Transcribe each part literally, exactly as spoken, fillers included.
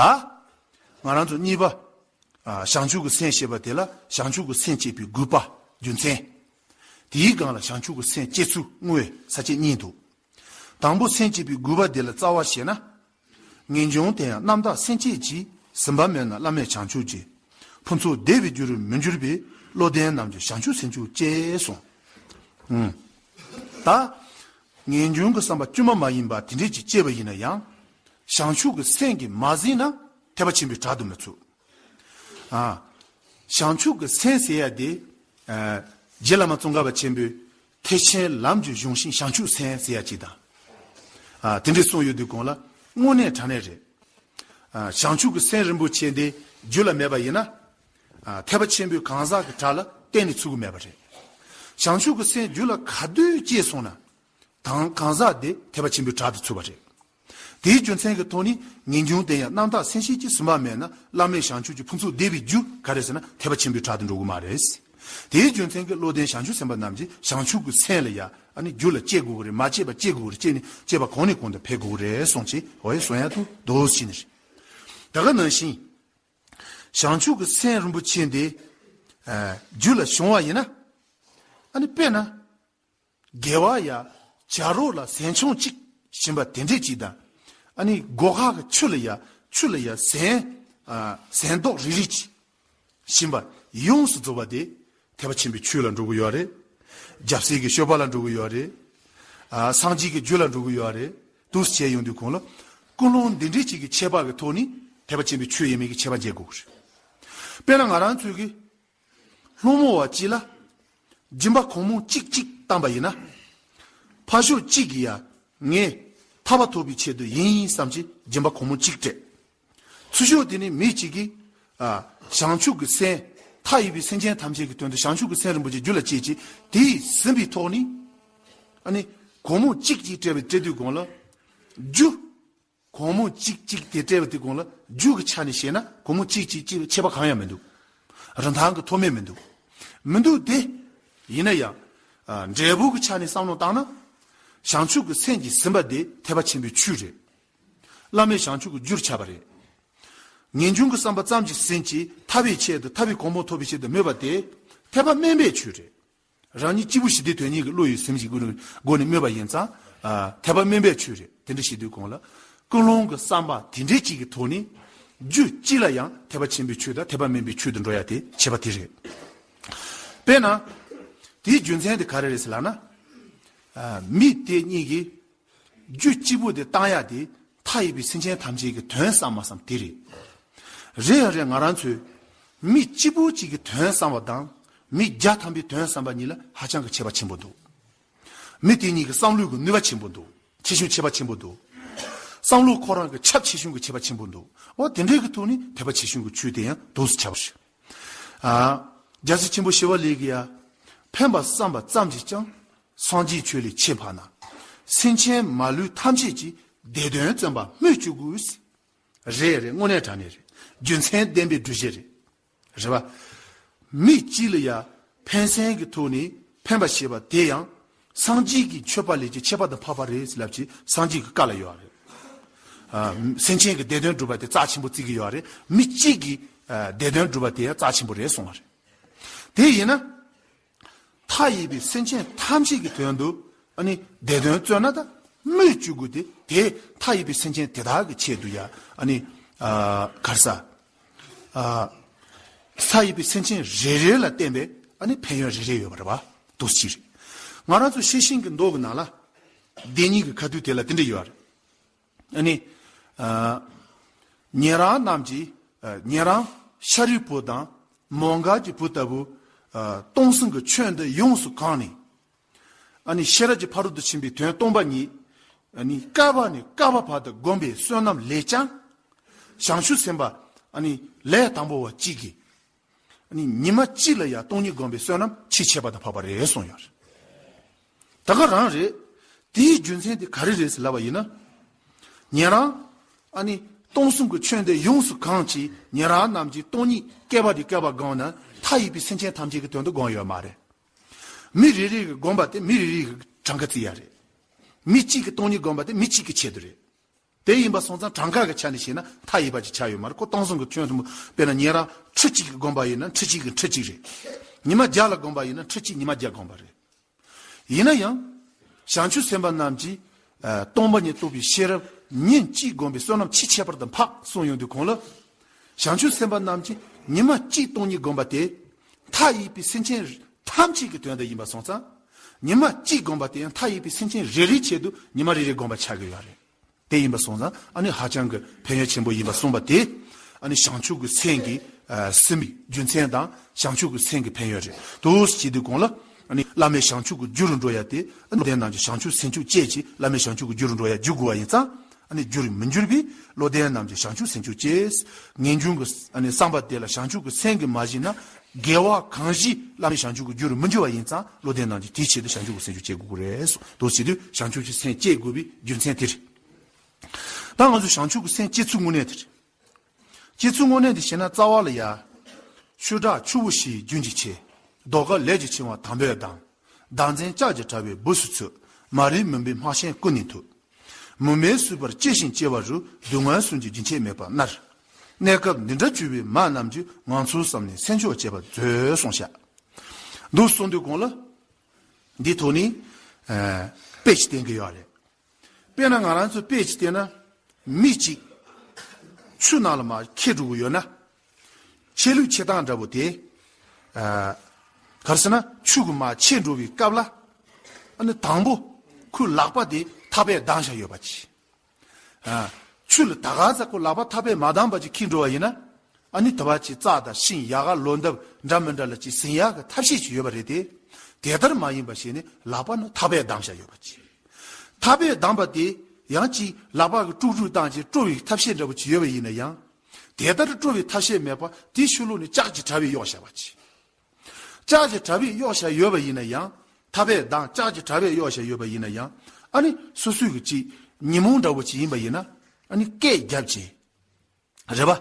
ཨ། ང་རང་ཚོ་གཉིས་པ། ཨ། བྱང་ཆུབ་ཀྱི་སེམས་ཞེས་པ་དེ་ལ་བྱང་ཆུབ་ཀྱི་སེམས་བསྐྱེད་པའི་དགོས་པ། རྒྱུ་མཚན། དེའི་སྒང་ལ་བྱང་ཆུབ་ཀྱི་སེམས་བསྐྱེད་ཚུལ་བསྔོ་བའི་ས་བཅད་གཉིས་འདུག། དང་པོ་སེམས་བསྐྱེད་པའི་དགོས་པ་དེ་ལ་རྩ་བ་བྱས་ན། ངེས་འབྱུང་དེ་ཡང་རྣམ་དག་སེམས་བསྐྱེད་ཀྱིས། ཟིན་པ་མེད་ན་བླ་མེད་བྱང་ཆུབ་ཀྱི། ཕུན་ཚོགས་བདེ་བའི་རྒྱུར་མི་འགྱུར་བའི། བློ་ལྡན་རྣམས་ཀྱིས་བྱང་ཆུབ་སེམས་མཆོག་སྐྱེ་གསུངས། ཨུམ། ད། ངེས་འབྱུང་གི་བསམ་པ་དཀྱུས་མ་མ་ཡིན་པ་དེ་འདྲས་ཅིག་སྐྱེས་པ་ཡིན་ན་ཡང་། བྱང་ཆུབ་ཀྱི་སེམས་ཀྱིས་མ་ཟིན་ན་ཐེག་པ་ཆེན་པོའི་གྲལ་དུ་མི་ཚུད། ཨ། བྱང་ཆུབ་ཀྱི་སེམས་ཟེར་ཡ་དེ། ཨ། རྗེ་བླ་མ་ཙོང་ཁ་པ་ཆེན་པོས་ཐེག་ཆེན་ལམ་གྱི་གཞུང་ཤིང་བྱང་ཆུབ་སེམས་ཟེར་ཡ་ཅིག་དང་། ཨ། དེ་འདྲས་གསུངས་ཡོད་དུས་གོང་ལ་དངོས་གནས་དྲང་གནས་རེད། ཨ། བྱང་ཆུབ་ཀྱི་སེམས་རིན་པོ་ཆེ་འདི་རྒྱུད་ལ་མེད་པ་ཡིན་ན། ཨ། ཐེག་པ་ཆེན་པོའི་གང་ཟག་གི་གྲལ་ལ་གཏན་ནས་ཚུད་ཀྱི་མེད་པ་རེད། བྱང་ཆུབ་ཀྱི་སེམས་རྒྱུད་ལ་ག་དུས་སྐྱེས་སོང་ན། དང་གང་ཟག་དེ་ཐེག་པ་ཆེན་པོའི་གྲལ་དུ་ཚུད་པ་རེད། དེའི་རྒྱུ་མཚན་གྱི་ཐོག་ནས་ངེས་འབྱུང་དེ་ཡང་རྣམ་དག་སེམས་བསྐྱེད་ཀྱིས་ཟིན་པ་མེད་ན་བླ་མེད་བྱང་ཆུབ་ཀྱི་ཕུན་ཚོགས་བདེ་བའི་རྒྱུ་ག་རེ་ཟེར་ན་ཐེག་པ་ཆེན་པོའི་གྲལ་དུ་འགྲོ་གི་མ་རེད། དེའི་རྒྱུ་མཚན་གྱིས་བློ་ལྡན་བྱང་ཆུབ་སེམས་དཔའ་རྣམས་ཀྱིས་བྱང་ཆུབ་ཀྱི་སེམས་ལ་ཡ་ཨ་ནི་རྒྱུད་ལ་སྐྱེ་དགོས་ཀྱི་རེད། མ་སྐྱེས་པ་སྐྱེ་དགོས་ཀྱི་རེད། སྐྱེས་ནས་སྐྱེས་པ་གོང་ནས་གོང་དུ་འཕེལ་དགོས་ཀྱི་རེད་གསུངས་ཀྱི། འོ་ཡ་གསུང་ཡ་ཐུག་འདུག་ཕྱིན་ནི་རེད། ད་ག་ནང་བཞིན། བྱང་ཆུབ་ཀྱི་སེམས་རིན་པོ་ཆེ་འདི། ཨ། རྒྱུད་ལ་བྱུང་བ་ཡིན་ན། ཨ་ནི་དཔེར་ན། དགེ་བ་ཡ། བྱ་རོག་ལ་ཟན་ཆུང་གཅིག་བྱིན་པ་དེ་འདྲས་ཅིག་དང་། ཨ་ནི་སྒོ་ཁ་གི་ཆུ་ལ་ཡ། ཆུ་ལ་ཡ་ཟན། ཨ། ཟན་རྡོག་རིལ་རིལ་ཅིག་བྱིན་པ་ཡོངས་སུ་རྫོགས་པ་དེ་ཐེག་པ་ཆེན་པོའི་ཆོས་ལ་འགྲོ་གི་ཡོད་རེད། རྒྱལ་སྲས་ཀྱི་སྤྱོད་པ་ལ་འགྲོ་གི་ཡོད་རེད། ཨ། སངས་རྒྱས་ཀྱི་རྒྱུད་ལ་འགྲོ་གི་ཡོད་རེད། འདུག་སེ་བྱས་ཡོང་དུས་གོང་ལ། ཀུན་སློང་འདི་འདྲས་ཅིག་གི་ཁྱད་པར་གྱི་ཐོག་ནས་ཐེག་པ་ཆེན་པོའི་ཆོས་ཡིན་མིན་གྱི་ཁྱད་པར་འབྱེད་དགོས་ཀྱི་རེད། དཔེར་ན་ང་རང་ཚོས་ཀྱི། སློང་མོ་བ་གཅིག་ལ། སྦྱིན་པ་གང་མང་གཅིག་གཅིག་བཏང་པ་ཡིན་ན། ཕར་ཕྱོགས་གཅིག་གིས་ཡ། ངས་ཐར་པ་ཐོབ་པའི་ཆེད་དུ་ཡིན་བསམ་གྱི་སྦྱིན་པ་གང་མང་གཅིག་སྤྲད། ཚུར་ཕྱོགས་དེ་ནས་མི་གཅིག་གིས། ཨ། བྱང་ཆུབ་ཀྱི་སེམས། མཐའ་ཡས་པའི་སེམས་ཅན་ཐམས་ཅད་ཀྱི་དོན་དུ་བྱང་ཆུབ་ཀྱི་སེམས་རིན་པོ་ཆེ་རྒྱུད་ལ་སྐྱེས་ཀྱི། དེས་ཟིན་པའི་ཐོག་ནས། ཨ་ནི། གང་མང་གཅིག་གཅིག་སྤྲད་པའི་སྤྲད་དུས་གོང་ལ། རྒྱུ། གང་མང་གཅིག་གཅིག་དེ་སྤྲད་པ་དེ་གོང་ལ་རྒྱུ་གི་ཆ་ནས་བཤད་ན་གང་མང་གཅིག་གཅིག་གཅིག་ཁྱད་པར་གང་ཡང་མི་འདུག། རིན་ཐང་གི་མཐོ་དམན་མི་འདུག། མི་འདུག་དེ། ཡིན་ན་ཡང་། ཨ། འབྲས་བུ་གི་ཆ་ནས་བསམ་བློ་བཏང་ན། བྱང་ཆུབ་ཀྱི་སེམས་ཀྱིས་ཟིན་པ་དེ་ཐེག་པ་ཆེན་པོའི་ཆོས་རེད། བླ་མེད་བྱང་ཆུབ་ཀྱི་རྒྱུར་ཆགས་པ་རེད། ངེས་འབྱུང་གི་བསམ་པ་ཙམ་གྱིས་ཟིན་གྱི་ཐར་པའི་ཆེད་དུ་ཐར་པའི་གོ་འཕང་ཐོབ་པའི་ཆེད་དུ་སྨོས་པ་དེ་ཐེག་པ་དམན་པའི་ཆོས་རེད། རང་ཉིད་གཅིག་པུ་ཞི་བདེའི་དོན་གཉེར་གྱི་བློ་ཡི་སེམས་ཀྱི་སྒོ་ནས་སྒོ་ནས་སྨོས་པ་ཡིན་ཙང་། ཨ། ཐེག་པ་དམན་པའི་ཆོས་རེད། དེ་འདྲ་བྱེད་དུས་གོང་ལ། ཀུན་སློང་གི་བསམ་པ་དེ་འདྲའི་གཅིག་གི་ཐོག་ནས། རྒྱུད་གཅིག་ལ་ཡང་ཐེག་པ་ཆེན་པོའི་ཆོས་དང་ཐེག་པ་དམན་པའི་ཆོས་དུ་འགྲོ་ཡ་དེ་ཁྱད་པར་དེ་རེད། དཔེར་ན། དེའི་རྒྱུ་མཚན་དེ་ག་རེ་རེད་ཟེར་ལབ་ན། ཨ། མི་དེ་གཉིས་ཀྱིས། རྒྱུ་གཅིག་པུ་དེ་བཏང་ཡ་དེ་མཐའ་ཡས་པའི་སེམས་ཅན་ཐམས་ཅད་ཀྱི་དོན་བསམ་མ་བསམ་དེ་རེད། རེད་ཡང་རེད། ང་རང་ཚོས་མི་གཅིག་པུ་གཅིག་གི་དོན་བསམ་པ་དང་མི་བརྒྱ་ཐམ་པའི་དོན་བསམ་པ་གཉིས་ལ་ཧ་ཅང་གི་ཁྱད་པར་ཆེན་པོ་འདུག། མི་དེ་གཉིས་ཀྱི་བསམ་བློའི་གི་ནུས་པ་ཆེན་པོ་འདུག། ཆེ་ཆུང་ཁྱད་པར་ཆེན་པོ་འདུག། བསམ་བློ་ཁོ་རང་གི་ཁྱབ་ཆེ་ཆུང་གི་ཁྱད་པར་ཆེན་པོ་འདུག། འོ་དེ་འདྲའི་གི་ཐོག་ནས་ཐེག་པ་ཆེ་ཆུང་གི་ཆོས་དེ་ཡང་འདུག་སེ་ཁྱབ་པ་རེད། ཨ། རྒྱལ་སྲས་ཆེན་པོ་ཞི་བ་ལྷས་ཀྱིས་ཡ། ཕན་པ་བསམ་པ་ཙམ་གྱིས་ཀྱང་། སངས་རྒྱས་ཆོས་ལས་ཁྱད་འཕགས་ན། སེམས་ཅན་མ་ལུས་ཐམས་ཅད་ཀྱི། བདེ་དོན་བརྩོན་པ་སྨོས་ཅི་དགོས། རེད་རེད། དངོས་གནས་དྲང་གནས་རེད། རྒྱུ་མཚན་ལྡན་པའི་སྒྲུབ་བྱེད་རེད། རེད་པ། མི་གཅིག་ལ་ཡ་ཕན་སེམས་ཀྱི་ཐོག་ནས་ཕན་པ་བྱེད་པ་དེ་ཡང་སངས་རྒྱས་ཀྱི་མཆོད་པ་ལས་ཀྱང་ཁྱད་པར་དུ་འཕགས་པ་རེད་ལབ་ཀྱི་སངས་རྒྱས་ཀྱི་བཀའ་ལ་ཡོད་རེད། ཨ། སེམས་ཅན་གྱི་བདེ་དོན་སྒྲུབ་པ་དེ་རྩ་ཆེན་པོ་བརྩི་གི་ཡོད་རེད། མི་གཅིག་གི་ཨ་བདེ་དོན་སྒྲུབ་པ་དེ་ཡང་རྩ་ཆེན་པོ་རེད་གསུངས་པ་རེད། དེ་ཡིན་ན། མཐའ་ཡས་པའི་སེམས་ཅན་ཐམས་ཅད་ཀྱི་དོན་དུ་ཨ་ནི་བདེ་དོན་བརྩོན་ན་ད་སྨོས་ཅི་དགོས་ཏེ། དེ་མཐའ་ཡས་པའི་སེམས་ཅན་དེ་དག་གི་ཆེད་དུ་ཡ་ཨ་ནི་ཨ་ག་རེ་ཟ། ཨ་མཐའ་ཡས་པའི་སེམས་ཅན་རེ་རེ་ལ་བརྟེན་པའི་ཨ་ནི་ཕན་ཡོན་རེ་རེ་ཡོད་པ་རེད་པ། འདུག་སེ་རེད། ང་རང་ཚོ་ཤེར་ཕྱིན་གྱི་མདོ་གི་ནང་ལ་བདེན་གཉིས་ཀྱི་ཁ་ཐུག་དེ་ལ་དེ་འདྲ་ཡོད་རེད། ཨ་ནི། ཨ། ཉན་རང་རྣམས་ཀྱིས། ཨ། ཉན་རང་ཤཱ་རིའི་བུ་དང་མོའུ་འགལ་གྱི་བུ་ལྟ་བུ། ཨ། སྟོང་གསུམ་གྱི་ཆོས་འདི་ཡོངས་སུ་གང་ནས། ཨ་ནི་ཤེས་རབ་ཀྱི་ཕ་རོལ་ཏུ་ཕྱིན་པའི་དོན་སྟོང་པ་ཉིད། ཨ་ནི་བསྐལ་པ་ནས་བསྐལ་པ་བར་དུ་བསྒོམས་པའི་བསོད་ནམས་ལས་ཀྱང་། བྱང་ཆུབ་སེམས་དཔའ། ཨ་ནི་ལས་དང་པོ་བ་གཅིག་གིས། ཨ་ནི་ཉི་མ་གཅིག་ལ་ཡང་སྟོང་ཉིད་བསྒོམས་པའི་བསོད་ནམས་ཆེས་ཆེ་བ་དང་འཕགས་པ་རེད་གསུངས་ཡོད་རེད། ད་ག་རང་རེད། དེའི་རྒྱུ་མཚན་དེ་ག་རེ་རེད་ཟེར་ལབ་པ་ཡིན་ན། ཉན་རང་། ཨ་ནི་སྟོང་གསུམ་གྱི་ཆོས་འདི་ཡོངས་སུ་གང་བྱས། ཉན་རང་རྣམས་ཀྱིས་སྟོང་ཉིད་བསྐལ་པ་འདི་བསྐལ་པ་བསྒོམས་ན་མཐའ་ཡས་པའི་སེམས་ཅན་ཐམས་ཅད་ཀྱི་དོན་དུ་བསྒོམས་ཡོད་མ་རེད། མི་རེ་རེ་གིས་བསྒོམས་པ་དེ་མི་རེ་རེ་གི་གྲངས་ཀ་བརྩི་ཡ་རེད། མི་གཅིག་གིས་སྟོང་ཉིད་བསྒོམས་པ་དེ་མི་གཅིག་གི་ཆེད་དུ་རེད། དེ་ཡིན་པ་སོང་ཙང་གྲངས་ཀ་གི་ཆ་ནས་བཤད་ན་མཐའ་ཡས་པ་ཅིག་ཆགས་ཡོད་མ་རེད། ཁོ་སྟོང་གསུམ་གྱི་ཁྱོན་བསྡོམས། དཔེར་ན་ཉེ་རང་ཁྲི་གཅིག་གི་བསྒོམ་པ་ཡིན་ན་ཁྲི་གཅིག་གི་ཁྲི་གཅིག་རེད། ཉི་མ་བརྒྱ་ལ་བསྒོམ་པ་ཡིན་ན་ཁྲི་གཅིག་ཉི་མ་བརྒྱ་བསྒོམ་པ་རེད། ཡིན་ན་ཡང་། བྱང་ཆུབ་སེམས་དཔའ་རྣམས་ཀྱིས། ཨ། སྟོང་པ་ཉིད་རྟོགས་པའི་ཤེས་རབ་ཉིན་གཅིག་བསྒོམས་པའི་བསོད་ནམས་ཆེས་ཁྱད་པར་དུ་འཕགས་གསུངས་ཡོང་དུས་གོང་ལ། བྱང་ཆུབ་སེམས་དཔའ་རྣམས་ཀྱིས་ཉི་མ་གཅིག་སྟོང་ཉིད་བསྒོམས་པ་དེ། མཐའ་ཡས་པའི་སེམས་ཅན་ཐམས་ཅད་ཀྱི་དོན་དུ་ཡིན་པ་སོང་ཙང་། ཉི་མ་གཅིག་བསྒོམས་པ་དེ་ཡང་མཐའ་ཡས་པའི་སེམས་ཅན་རེ་རེའི་ཆེད་དུ་ཉི་མ་རེ་རེ་བསྒོམས་པ་ཆགས་ཀྱི་ཡོད་རེད། དེ་ཡིན་པ་སོང་ཙང་ཨ་ནི་ཧ་ཅང་གི་ཕན་ཡོན་ཆེན་པོ་ཡིན་པ་གསུངས་པ་དེ། ཨ་ནི་བྱང་ཆུབ་ཀྱི་སེམས་ཀྱི། ཨ། ཟིན་པའི་རྒྱུ་མཚན་དང་བྱང་ཆུབ་ཀྱི་སེམས་ཀྱི་ཕན་ཡོན་རེད། དུ་ཞེས་དུས་གོང་ལ། ཨ་ནི་བླ་མེད་བྱང་ཆུབ་ཀྱི་རྒྱུ་རུ་འགྲོ་ཡ་དེ། ཨ་ནི་བློ་ལྡན་རྣམས་ཀྱི་བྱང་ཆུབ་སེམས་མཆོག་བསྐྱེད་ཅེས་བླ་མེད་བྱང་ཆུབ་ཀྱི་རྒྱུ་རུ་འགྲོ་ཡ་བསྒྱུར་དགོས་པ་ཡིན་ཙང་། ཨ་ནི་རྒྱུར་མི་འགྱུར་བའི་བློ་ལྡན་རྣམས་ཀྱི་བྱང་ཆུབ་སེམས་མཆོག་བསྐྱེད། ངེས་འབྱུང་གི། ཨ་ནི་བསམ་པ་དེ་ལ་བྱང་ཆུབ་ཀྱི་སེམས་ཀྱིས་མ་ཞི་ན། དགེ་བ་གང་བཞེས་བླ་མེད་བྱང་ཆུབ་ཀྱི་རྒྱུ་རུ་མི་འགྱུར་བ་ཡིན་ཙང་། བློ་ལྡན་རྣམས་ཀྱིས་དེའི་ཆེད་དུ་བྱང་ཆུབ་ཀྱི་སེམས་མཆོག་བསྐྱེད་དགོས་ཀྱི་རེད། དུ་ཞེས་དུས་བྱང་ཆུབ་ཀྱི་སེམས་བསྐྱེད་དགོས་པའི་རྒྱུ་མཚན་དེ་རེད། ད་ང་ཚོས་བྱང་ཆུབ་ཀྱི་སེམས་བསྐྱེད་ཚུལ་དངོས་གནས་དེ་རེད། བསྐྱེད་ཚུལ་དངོས་གནས་དེ་བཤད་ན་རྩ་བ་ལ་ཡ། ཆོས་གྲགས་ཆུ་བོ་བཞིའི་རྒྱུན་གྱི་ཆེ། ཟློས་གར་ལས་ཀྱི་འཆིང་བ་དང་པོའི་གདངས། བདག་འཛིན་ལྕགས་ཀྱི་དྲ་བའི་སྦུབས་སུ་ཚུད། མ་རིག་མུན་པའི་སྨག་ཆེན་ཀུན་ནས་འཐུལ། མུ་མེད་སྲིད་པར་གཅེས་ཤིང་གཅེས་པ་རུ། སྡུག་བསྔལ་གསུམ་གྱི་རྒྱུན་ཆད་མེད་པར་མནར། གནས་སྐབས་འདི་འདྲ་བཅུ་པའི་མ་རྣམས་ཀྱིས། ངང་ཚུལ་བསམ་ནས་སེམས་མཆོག་བསྐྱེད་པར་མཛོད་གསུངས་ཤག་འདུག་གསུངས་དུས་གོང་ལ། འདིའི་ཐོག་ནས། ཨ། དཔེ་ཅིག་བསྟན་གྱི་ཡོད་རེད། དཔེར་ན་ང་རང་ཚོ་དཔེ་ཅིག་བལྟས་ན། མི་གཅིག་ཆུ་ནང་ལ་མར་འཁྱེར་འགྲོ་གི་ཡོད་ན། འཁྱེར་ལུགས་འཁྱེར་སྟངས་འདྲ་པོ་དེ། ཨ། ག་རེ་ཟེར་ན་ཆུ་གིས་མར་འཁྱེར་འགྲོ་བའི་སྐབས་ལ། ཨ་ནི་དང་པོ་ཁོའི་ལག་པ་དེ་ཐག་པས་བསྡམས་བཞག་ཡོད་པ་ཅིག་ཨ། ཆུ་ལ་ད་ག་ཟེ་ཁོ་ལག་པ་ཐག་པས་མ་བསྡམས་པ་ཅིག་འཁྱེར་འགྲོ་བ་ཡིན་ན། ཨ་ནི་དེ་བ་ཅིག་རྩྭ་དང་ཤིང་ཡལ་ག་ལོ་འདབ་འདྲ་མི་འདྲ་ལ་ཅིག་ཟིན་ཡག་གི་ཐབས་ཤེས་ཅིག་ཡོད་པ་རེད་དེ། དེ་ལྟར་མ་ཡིན་པ་བྱས་ནས་ལག་པ་ནི་ཐག་པས་བསྡམས་བཞག་ཡོད་པ་ཅིག་ཐག་པས་བསྡམས་པ་དེ་ཡང་ཅིག་ལག་པ་གིས་དཀྲུག་དཀྲུག་བཏང་ཅིག་དཀྲོལ་བའི་ཐབས་ཤེས་འདྲ་པོ་ཅིག་ཡོད་པ་ཡིན་ན་ཡང་། དེ་ལྟར་དཀྲོལ་བའི་ཐབས་ཤེས་མེད་པར་དེའི་ཕྱི་ལོགས་ནས་ལྕགས་ཀྱི་དྲ་བས་གཡོགས་བཞག་པ་ཅིག་ལྕགས་ཀྱི་དྲ་བས་གཡོགས་བཞག་ཡོད་པ་ཡིན་ན་ཡང་། ཐག་པས་བསྡམས་ལྕགས་ཀྱི་དྲ་བས་གཡོགས་བཞག་ཡོད་པ་ཡིན་ན་ཡང་། ཨ་ནི་སོ་སོའི་གི་ཅིག་ཉོན་མོངས་འདྲ་པོ་ཅིག་ཡིན་པ་ཡིན་ན། ཨ་ནི་སྐད་རྒྱབ་ཅིག་རེད་པ།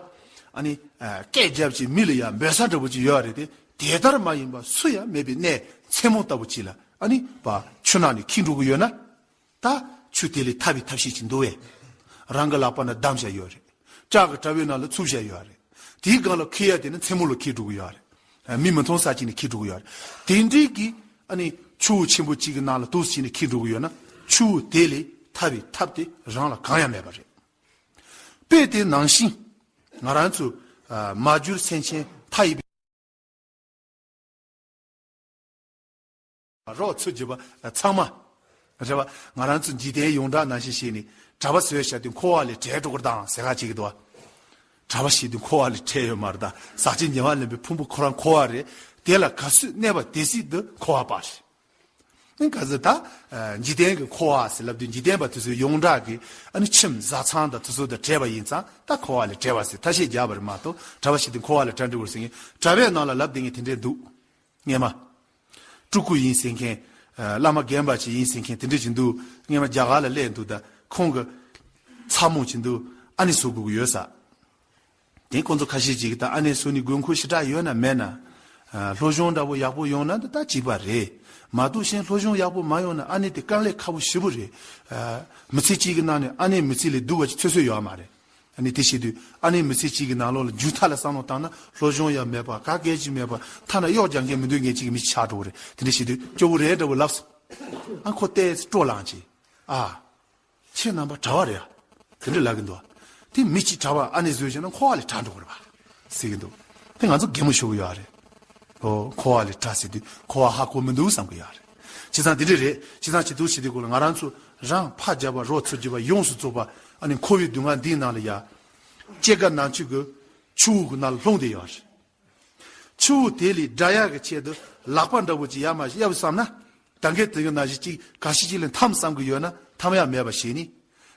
ཨ་ནི་ཨ་སྐད་རྒྱབ་ཅིག་མི་ལ་ཡང་འབོད་ས་འདྲ་པོ་ཅིག་ཡོད་རེད་དེ། དེ་ལྟར་མ་ཡིན་པ་སུ་ཡང་མེད་པའི་གནས་མཚན་མོ་ལྟ་བུ་ཅིག་ལ་ཨ་ནི་པ་ཆུ་ནང་ནས་འཁྱེར་འགྲོ་གི་ཡོད་ན། ད་ཆུ་དེ་ལས་ཐར་བའི་ཐབས་ཤེས་ཅིག་འདུག་བས། རང་གི་ལག་པ་ན་བསྡམས་བཞག་ཡོད་རེད། ལྕགས་ཀྱི་དྲ་བའི་ནང་ལ་ཚུད་བཞག་ཡོད་རེད། དེའི་སྒང་ལ་འཁྱེར་ཡ་དེ་ནི་མཚན་མོ་ལ་འཁྱེར་འགྲོ་གི་ཡོད་རེད། མི་མི་མཐོང་ས་ཅིག་ནས་འཁྱེར་འགྲོ་གི་ཡོད་རེད། དེ་འདྲའི་གི་ཨ་ནི་ཆུ་བོ་ཆེན་པོ་གཅིག་གི་ནང་ལ་འདུག་སེ་བྱས་ནས་འཁྱེར་འགྲོ་གི་ཡོད་ན། ཆུ་བོ་དེ་ལས་ཐར་བའི་ཐབས་དེ་རང་ལ་གང་ཡང་མེད་པ་རེད། དཔེ་དེ་ནང་བཞིན་ང་རང་ཚོ་ཨ་མ་གྱུར་སེམས་ཅན་མཐའ་ཡས་པའི་རོགས་ཚོ་བརྒྱུད་པ་ཚང་མ། རེད་པ། ང་རང་ཚོ་འཇིག་རྟེན་ཡོངས་གྲགས་ནང་བཞིན་བྱས་ནས་གྲྭ་པ་ཟེར་བྱ་དེ་འཁོར་བ་ལས་བྲལ་འགྲོ་གི་རེད་དང་ཟེར་ག་བྱེད་ཀྱི་འདུག་བ། གྲྭ་པ་ཞིག་དེ་འཁོར་བ་ལས་བྲལ་ཡོད་མ་རེད་ད། ཟག་བཅས་ཉེ་བར་ལེན་པའི་ཕུང་པོ་ཁོ་རང་འཁོར་བ་རེད། དེ་ལ་ག་ཚོད་གནས་པ་དེ་ཚོད་དུ་འཁོར་བ་པ་རེད། ཨ་ག་ཚོད་ད། འཇིག་རྟེན་གྱི་འཁོར་བ་ཟེར་ལབ་དུས་འཇིག་རྟེན་པ་དེ་ཚོའི་ཡོངས་གྲགས་ཀྱི་ཨ་ནི་ཁྱིམ་བཟའ་ཚང་དང་དེ་ཚོ་དང་བྲལ་བ་ཡིན་ཙང་ད་འཁོར་བ་ལས་བྲལ་བ་ཟེར་ཐ་ཤལ་རྒྱག་པ་རེད་མ་གཏོགས། གྲྭ་པ་ཞིག་དེ་འཁོར་བ་ལས་བྲལ་འགྲོ་དགོས་ཟེར་མཁན་གྲྭ་པའི་ནང་ལ་ལབ་བསྡད་མཁན་དེ་འདྲས་འདུག་སྔས་མ། སྤྲུལ་སྐུ་ཡིན་ཟེར་མཁན། ཨ་བླ་མ་རྒན་པ་ཅིག་ཡིན་ཟེར་མཁན་དེ་འདྲས་ཅིག་འདུག་སྔས་མ་རྒྱ་གར་ལ་སླེབས་འདུག་ད་ཁོང་གི་ཚ་མོ་ཅིག་འདུག་ཨ་ནེ་བཟོ་དགོས་ཀྱི་ཡོད་ས། དེ་ཁོང་ཚོ་ཁ་ཤས་ཅིག་གིས་ད་ཨ་ནེ་བཟོ་ནས་དགོས་མཁོ་ཞེ་དྲག་ཡོད་ན་མེད་ན། ཨ་སློབ་སྦྱོང་འདྲ་པོ་ཡག་པོ་ཡོང་ན་ད་ད་གཅིག་པ་རེད། མ་གཏོགས་གཞན་སློབ་སྦྱོང་ཡག་པོ་མ་ཡོང་ན་ཨ་ནེ་དེ་དཀའ་ལས་ཁག་པོ་ཞེ་པོ་རེད། ཨ་མི་ཚེ་གཅིག་གི་ནང་ནས་ཨ་ནེ་མི་ཚེ་ལས་སྡུག་པ་ཅིག་འཚོལ་སྲོལ་ཡོད་མ་རེད། ཨ་ནི་དེ་བྱེད་དུས་ཨ་ནེ་མི་ཚེ་གཅིག་གི་ནང་ལོགས་ལ་མཇུག་མཐའ་ལ་བསམ་བློ་བཏང་ན་སློབ་སྦྱོང་ཡང་མེད་པ་ག་གེ་ཅིག་མེད་པ་ཐ་ན་གཡོག་རྒྱག་མཁན་མི་འདོད་མཁན་གཅིག་གི་མི་ཆགས་འགྲོ་གི་རེད། དེ་འདྲ་བྱེད་དུས་སྐྱོ་བོ་རེད་འདྲ་བོ་ལབ་སོང་། ཨ་ཁོ་ཏོག་ཙམ་སྤྲོ་ལངས་ཅིག་ཨ། ཁྱེད་རྣམ་པ་གྲྭ་པ་རེད་ཨ། དེ་འདྲ་ལབ་གི་འདུག་དེ་མི་གཅིག་གྲྭ་པ་ཨ་ནེ་བཟོས་བྱས་ན་འཁོར་བ་ལས་བྲལ་འགྲོ་གི་རེད་པ། ཟེར་གི་འདུག་དེ་ང་ཚོ་གད་མོ་ཤོར་གི་ཡོད་རེད། ཨོ་འཁོར་བ་ལས་བྲལ་ཟེར་དུས་འཁོར་བ་ཧ་གོ་མི་འདུག་བསམ་གི་ཡོད་རེད། བྱས་ཙང་དེ་འདྲ་རེད། བྱས་ཙང་བྱེད་དུས་བྱེད་དུས་གོ་ལ་ང་རང་ཚོ་རང་ཕ་རྒྱལ་བ་རོགས་ཚོ་རྒྱུད་པ་ཡོངས་སུ་རྫོགས་པ་ཨ་ནི་འཁོར་བའི་སྡུག་བསྔལ་འདིའི་ནང་ལ་ཡ། སྐྱེ་རྒ་ན་འཆི་གི་ཆུ་བོ་གི་ནང་ལ་ལྷུང་བསྡད་ཡོད་རེད། ཆུ་བོ་དེ་ལས་བསྒྲལ་ཡག་གི་ཆེད་དུ་ལག་པ་འདྲ་བོ་ཅིག་ཡར་མར་གཡབ་བསམ་ན། ད་གིན་དེ་གི་ནང་བཞིན་ཅིག་ག་ཤེད་ཅིག་ལ་འཐམ་བསམ་གི་ཡོད་ན་འཐམ་ཡག་མེད་པ་བྱས་ནས།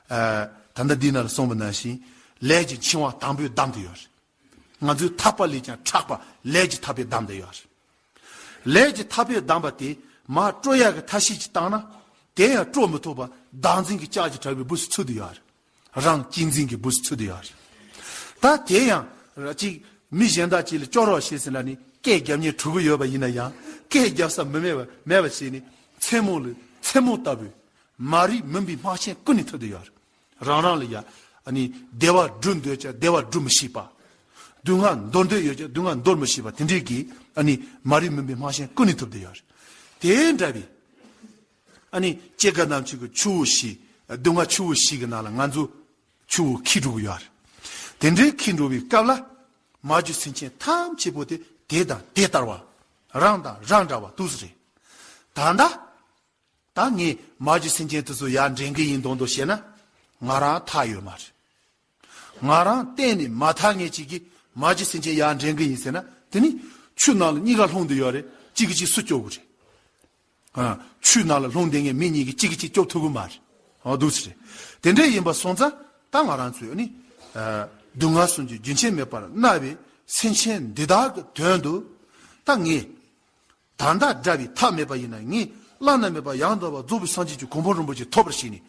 ཨ་ད་ལྟ་འདི་ནང་ལ་གསུངས་པ་ནང་བཞིན་ལས་ཀྱི་འཆིང་བ་དང་པོས་བསྡམས་ཏེ་ཡོད་རེད། ང་ཚོའི་ཐག་པ་ལས་ཀྱང་ཕྲག་པ་ལས་ཀྱི་ཐག་པས་བསྡམས་ཏེ་ཡོད་རེད། ལས་ཀྱི་ཐག་པས་བསྡམས་པ་དེ་མར་དཀྲོལ་ཡག་གི་ཐབས་ཤེས་ཅིག་བཏང་ན། དེ་ཡང་དཀྲོལ་མི་ཐུབ་པ་བདག་འཛིན་གྱི་ལྕགས་ཀྱི་དྲ་བའི་སྦུབས་སུ་ཚུད་དེ་ཡོད་རེད། རང་གཅེས་འཛིན་གྱི་སྦུབས་སུ་ཚུད་དེ་ཡོད་རེད། ད་དེ་ཡང་ཅིག་མི་གཞན་དག་ཅིག་ལ་སྐྱོར་རོགས་བྱེད་ཟེར་ལབ་ནས་སྐད་རྒྱབ་མཁན་དྲུག་པོ་ཡོད་པ་ཡིན་ན་ཡང་སྐད་རྒྱབ་ས་མི་མེད་པ་མེད་པ་བྱས་ནས་མཚན་མོ་ལ་མཚན་མོ་ལྟ་བུའི་མ་རིག་མུན་པའི་སྨག་ཆེན་ཀུན་ནས་ཐུག་དེ་ཡོད་རེད། རང་རང་ལ་ཡ། ཨ་ནི་བདེ་བ་སྒྲུབ་འདོད་ཀྱང་བདེ་བ་སྒྲུབ་མི་ཤེས་པ། སྡུག་བསྔལ་འདོར་འདོད་ཡོད་ཀྱང་སྡུག་བསྔལ་འདོར་མི་ཤེས་པ་དེ་འདྲའི་གི་ཨ་ནི་མ་རིག་མུན་པའི་རྨ་གཞི་ཀུན་ནས་ཐུབ་བསྡད་ཡོད་རེད། དེ་འདྲ་བའི་ཨ་ནི་སྐྱེ་རྒ་ན་འཆི་གི་ཆུ་བོ་བཞི། སྡུག་བསྔལ་ཆུ་བོ་བཞི་གི་ནང་ལ་ང་ཚོ་ཆུ་བོ་འཁྱིལ་འགྲོ་གི་ཡོད་རེད། དེ་འདྲའི་འཁྱིལ་འགྲོ་བའི་སྐབས་ལ་མ་གྱུར་སེམས་ཅན་ཐམས་ཅད་པོ་དེ་དེ་དང་དེ་ལྟ་བུ། རང་དང་རང་འདྲ་བ་འདུག་སེ་རེད། ད་ལྟ། ད་ངས་མ་གྱུར་སེམས་ཅན་དེ་ཚོ་ཡར་འདྲེན་གི་ཡིན་མདོག་མདོག་བྱས་ན། ང་རང་ཐར་ཡོད་མ་རེད། ང་རང་གཏན་ནས་མ་ཐར་མཁན་ཅིག་གིས་མ་གྱུར་སེམས་ཅན་ཡར་འདྲེན་གི་ཡིན་ཟེར་ན། དེ་ནི་ཆུ་ནང་ལ་གཉིས་ཀ་ལྷུང་བསྡད་ཡོད་རེད། གཅིག་གིས་གཅིག་སུ་སྐྱོབ་གི་རེད། ཨ། ཆུ་ནང་ལ་ལྷུང་བསྡད་མཁན་མི་གཉིས་ཀྱིས་གཅིག་གིས་གཅིག་སྐྱོབ་ཐུབ་གི་མ་རེད། འོ་འདུག་སེ་རེད། དེ་འདྲ་ཡིན་པ་སོང་ཙང་ད་ང་རང་ཚོས་ནི། ཨ། སྡུག་བསྔལ་གསུམ་གྱི་རྒྱུན་ཆད་མེད་པར་མནར་བའི་སེམས་ཅན་འདི་དག་གི་དོན་དུ། ད་ངས། ད་ལྟ་དགྲ་བོས་ཐར་མེད་པ་ཡིན་ན། ངས་བླ་ན་མེད་པ་ཡང་དག་པར་རྫོགས་པའི་སངས་རྒྱས་ཀྱི་གོ་འཕང་རིན་པོ་ཆེ་ཐོབ་པར་བྱས་ནས།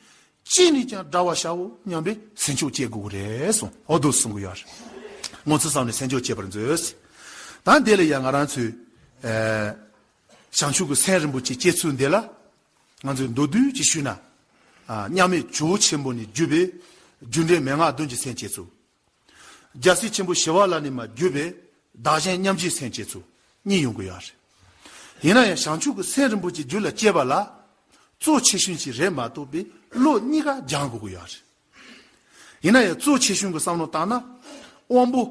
ཅི་ནས་ཀྱང་དགྲ་བོར་བྱའོ་སྙམ་པའི་སེམས་མཆོག་བསྐྱེད་དགོས་ཀྱི་རེད་གསུངས། འོ་འདུག་གསུང་གི་ཡོད་རེད། ངོ་ཚ་བསམ་ནས་སེམས་མཆོག་བསྐྱེད་པར་མཛོད། ད་འདི་ལ་ཡང་ང་རང་ཚོས། ཨ། བྱང་ཆུབ་ཀྱི་སེམས་རིན་པོ་ཆེ་བསྐྱེད་ཚུལ་འདི་ལ། ང་ཚོས་མདོར་བསྡུས་ཀྱིས་ཞུས་ན། ཨ། མཉམ་མེད་ཇོ་བོ་ཆེན་པོ་ནས་བརྒྱུད་པའི་རྒྱུ་འབྲས་མན་ངག་བདུན་གྱི་སེམས་བསྐྱེད་ཚུལ། རྒྱལ་སྲས་ཆེན་པོ་ཞི་བ་ལྷ་ནས་མར་བརྒྱུད་པའི་བདག་གཞན་མཉམ་བརྗེའི་སེམས་བསྐྱེད་ཚུལ་གཉིས་ཡོང་གི་ཡོད་རེད། ཡིན་ན་ཡང་བྱང་ཆུབ་ཀྱི་སེམས་རིན་པོ་ཆེ་རྒྱུད་ལ་སྐྱེས་པ་ལ། གཙོ་ཆེ་ཤོས་ཅིག་རེད་མ་གཏོགས་པའི་བློ་གཉིས་ཀ་སྦྱང་དགོས་ཀྱི་ཡོད་རེད། ཡིན་ན་ཡང་གཙོ་ཆེ་ཤོས་ཀྱི་བསམ་བློ་བཏང་ན། དབང་པོ་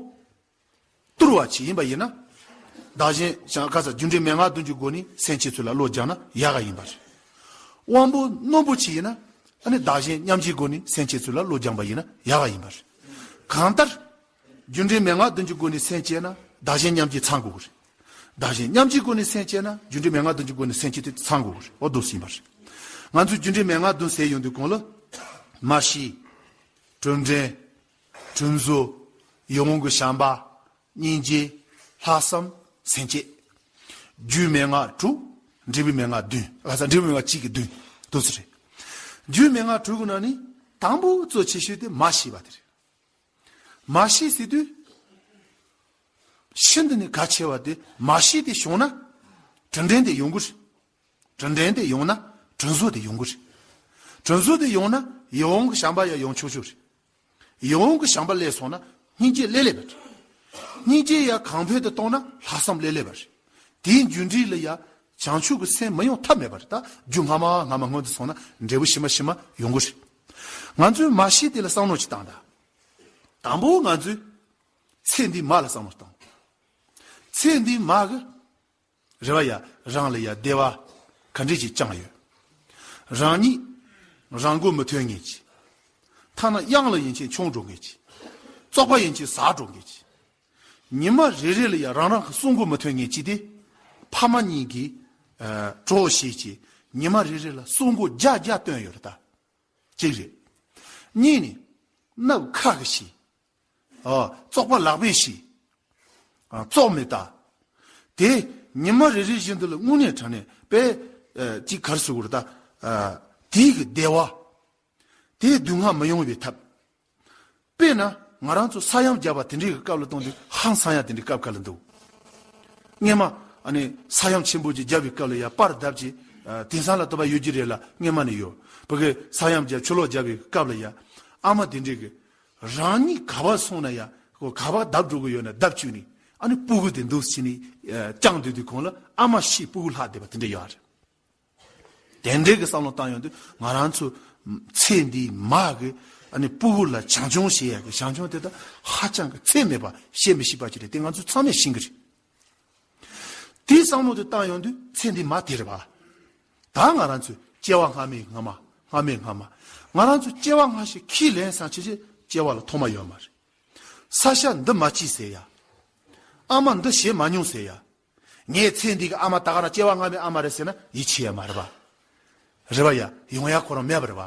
བཏུལ་བ་ཅིག་ཡིན་པ་ཡིན་ན། བདག་གཞན་བྱང་ཁ་ས་རྒྱུ་འབྲས་མན་ངག་བདུན་གྱི་སྒོ་ནས་སེམས་བསྐྱེད་ཚུལ་ལ་བློ་སྦྱངས་ན་ཡག་ག་ཡིན་པ་རེད། དབང་པོ་རྣོན་པོ་ཅིག་ཡིན་ན། ཨ་ནི་བདག་གཞན་མཉམ་བརྗེའི་སྒོ་ནས་སེམས་བསྐྱེད་ཚུལ་ལ་བློ་སྦྱངས་པ་ཡིན་ན་ཡག་ག་ཡིན་པ་རེད། གང་ལྟར། རྒྱུ་འབྲས་མན་ངག་བདུན་གྱི་སྒོ་ནས་སེམས་བསྐྱེད་ན་བདག་གཞན་མཉམ་བརྗེ་ཚང་དགོས་ཀྱི་རེད། བདག་གཞན་མཉམ་བརྗེའི་སྒོ་ནས་སེམས་བསྐྱེད་ན་རྒྱུ་འབྲས་མན་ངག་བདུན་གྱི་སྒོ་ནས་སེམས་བསྐྱེད་དེ་ཚང་དགོས་ཀྱི་རེད། འོ་འདུག་སེ་ཡིན་པ་རེད། ང་ཚོས་རྒྱུ་འབྲས་མན་ངག་བདུན་ཟེར་ཡོང་དུས་གོང་ལ། མར་ཤེས། གྲུབ་འབྲས། གྲུབ་བཟོ། ཡིད་འོང་གི་བྱམས་པ། སྙིང་རྗེ། ལྷག་བསམ། སེམས་བསྐྱེད། རྒྱུའི་མན་ངག་དྲུག། འབྲས་བུའི་མན་ངག་བདུན། ལྷག་བསམ། འབྲས་བུའི་མན་ངག་གཅིག་གིས་བདུན། འདུག་སེ་རེད། རྒྱུའི་མན་ངག་དྲུག་གི་ནང་ནས་དང་པོ་གཙོ་ཆེ་ཤོས་དེ་མར་ཤེས་པ་དེ་རེད། མར་ཤེས་ཟེར་དུས། ཤིན་ཏུ་ནས་གལ་ཆེ་བ་དེ་མར་ཤེས་དེ་བྱུང་ན། གྲུབ་འབྲས་དེ་ཡོང་གི་རེད། གྲུབ་འབྲས་དེ་ཡོང་ན་གྲུབ་བཟོ་དེ་ཡོང་གི་རེད། གྲུབ་བཟོ་དེ་ཡོང་ན་ཡིད་འོང་གི་བྱམས་པ་ཡང་ཡོང་ཆོག་ཆོག་རེད། ཡིད་འོང་གི་བྱམས་པ་སླེབས་སོང་ན་སྙིང་རྗེ་སླེབས་སླེབས་པ་རེད། སྙིང་རྗེ་ཡང་གོང་འཕེལ་དུ་གཏོང་ན་ལྷག་བསམ་སླེབས་སླེབས་པ་རེད། དེའི་རྒྱུ་འབྲས་ལ་ཡང་བྱང་ཆུབ་ཀྱི་སེམས་མི་ཡོང་ཐབས་མེད་པ་རེད། ད་རྒྱུ་སྔ་མ་སྔ་མ་སྔོན་དུ་སོང་ན་འབྲས་བུ་ཕྱི་མ་ཕྱི་མ་ཡོང་གི་རེད། ང་ཚོས་མར་ཤེས་དེ་ལ་བསམ་བློ་ཅིག་བཏང་དང་། དང་པོ་ང་ཚོས་ཚེ་འདིའི་མ་ལ་བསམ་བློ་བཏང་། ཚེ་འདིའི་མ་གི། རེད་བ་ཡ། རང་ལ་ཡ་བདེ་བ་ག་འདྲས་ཅིག་བཅངས་ཡོད། རང་ཉིད་རང་མགོ་མི་ཐོན་མཁན་ཅིག་ཐ་ན་གཡང་ལ་ཡིན་ཕྱིན་མཆོང་འགྲོ་མཁན་ཅིག་བཙོག་པ་ཡིན་ཕྱིན་ཟ་འགྲོ་མཁན་ཅིག་ཉི་མ་རེ་རེ་ལ་ཡ་རང་རང་གི་སྲོག་མགོ་མི་ཐོན་མཁན་ཅིག་དེ། ཕ་མ་གཉིས་ཀྱིས། ཨ། གྲོགས་བྱེད་ཅིག་ཉི་མ་རེ་རེ་ལ་སྲོག་མགོ་བརྒྱ་བརྒྱ་བཏོན་ཡོད་རེད་ད། གཅིག་རེད། གཉིས་ནི། སྣབས་ཁ་གིས་ཤི། ཨ། བཙོག་པ་ལག་པས་ཤི། ཨ། བཙོག་མེ་ལྟ། དེ་ཉི་མ་རེ་རེ་བཞིན་དུ་ལ་དངོས་གནས་དྲང་གནས་དཔེ། ཨ། ཅིག་ག་རེ་ཟེར་དགོས་རེད་ད། ཨ། དེའི་གི་བདེ་བ། དེའི་སྡུག་བསྔལ་མི་ཡོང་བའི་ཐབས། དཔེར་ན་ང་རང་ཚོ་ས་ཡོམ་བརྒྱབ་པ་དེ་འདྲའི་གི་སྐབས་ལ་གཏོང་དུས་ཧང་སང་ཡ་དེ་འདྲའི་སྐབས་ག་ལ་འདུག་སྔོན་མ་ཨ་ནི་ས་ཡོམ་ཆེན་པོ་ཅིག་བརྒྱབ་པའི་སྐབས་ལ་ཡ་པར་བརྡབས་ཅིག་ཨ། དེང་སང་ལ་བསྟོད་པ་ཡོད་ཀྱི་རེད་ལ། སྔོན་མ་ནས་ཡོད། ཕ་གི་ས་ཡོམ་བརྒྱབ་ཆུ་ལོག་བརྒྱབ་པའི་སྐབས་ལ་ཡ། ཨ་མ་དེ་འདྲའི་གི། རང་ཉིད་ག་པར་སོང་ན་ཡང་ཁོ་ག་པར་བརྡབས་འགྲོ་གི་ཡོད་ན་བརྡབས་བཅུག་ནས། ཨ་ནི་སྤུ་གུ་དེ་འདུག་སེ་བྱས་ནས་བཅངས་སྡོད་དུས་གོང་ལ་ཨ་མ་ཤི་སྤུ་གུ་ལྷག་བསྡད་པ་དེ་འདྲ་ཡོད་རེད། དེ་འདྲའི་གི་བསམ་བློ་བཏང་ཡོང་དུས་ང་རང་ཚོ་ཚེ་འདིའི་མ་གི་ཨ་ནི་སྤུ་གུ་ལ་བྱམས་སྐྱོང་བྱེད་ཡ་གི་བྱམས་སྐྱོང་དེ་དག་ཧ་ཅང་གི་ཚད་མེད་པ་བྱེད་མི་ཤེས་པ་ཅིག་རེད། དེ་ང་ཚོ་ཚང་མས་ཤེས་གི་རེད། དེའི་བསམ་བློ་དེ་བཏང་ཡོང་དུས་ཚེ་འདི་མ་དེ་རེད་པ། ད་ང་རང་ཚོས་སྐྱེ་བ་སྔ་མའི་སྔ་མ། སྔ་མའི་སྔ་མ། ང་རང་ཚོ་སྐྱེ་བ་སྔ་ཕྱི་ཁས་ལེན་སང་ཆེ་ཆེ་སྐྱེ་བ་ལ་ཐོག་མ་ཡོད་མ་རེད། ས་ཆ་འདི་མ་སྐྱིད་ཟེར་ཡ། ཨ་མ་འདི་བྱེད་མ་མྱོང་ཟེར་ཡ། ངའི་ཚེ་འདི་གི་ཨ་མ་ད་ག་རང་སྐྱེ་བ་སྔ་མའི་ཨ་མ་རེད་ཟེར་ན་ཡིད་ཆེས་ཡ་མ་རེད་པ། རེད་པ་ཡ། ཡོང་ཡ་ཁོ་རང་མེད་པ་རེད་པ།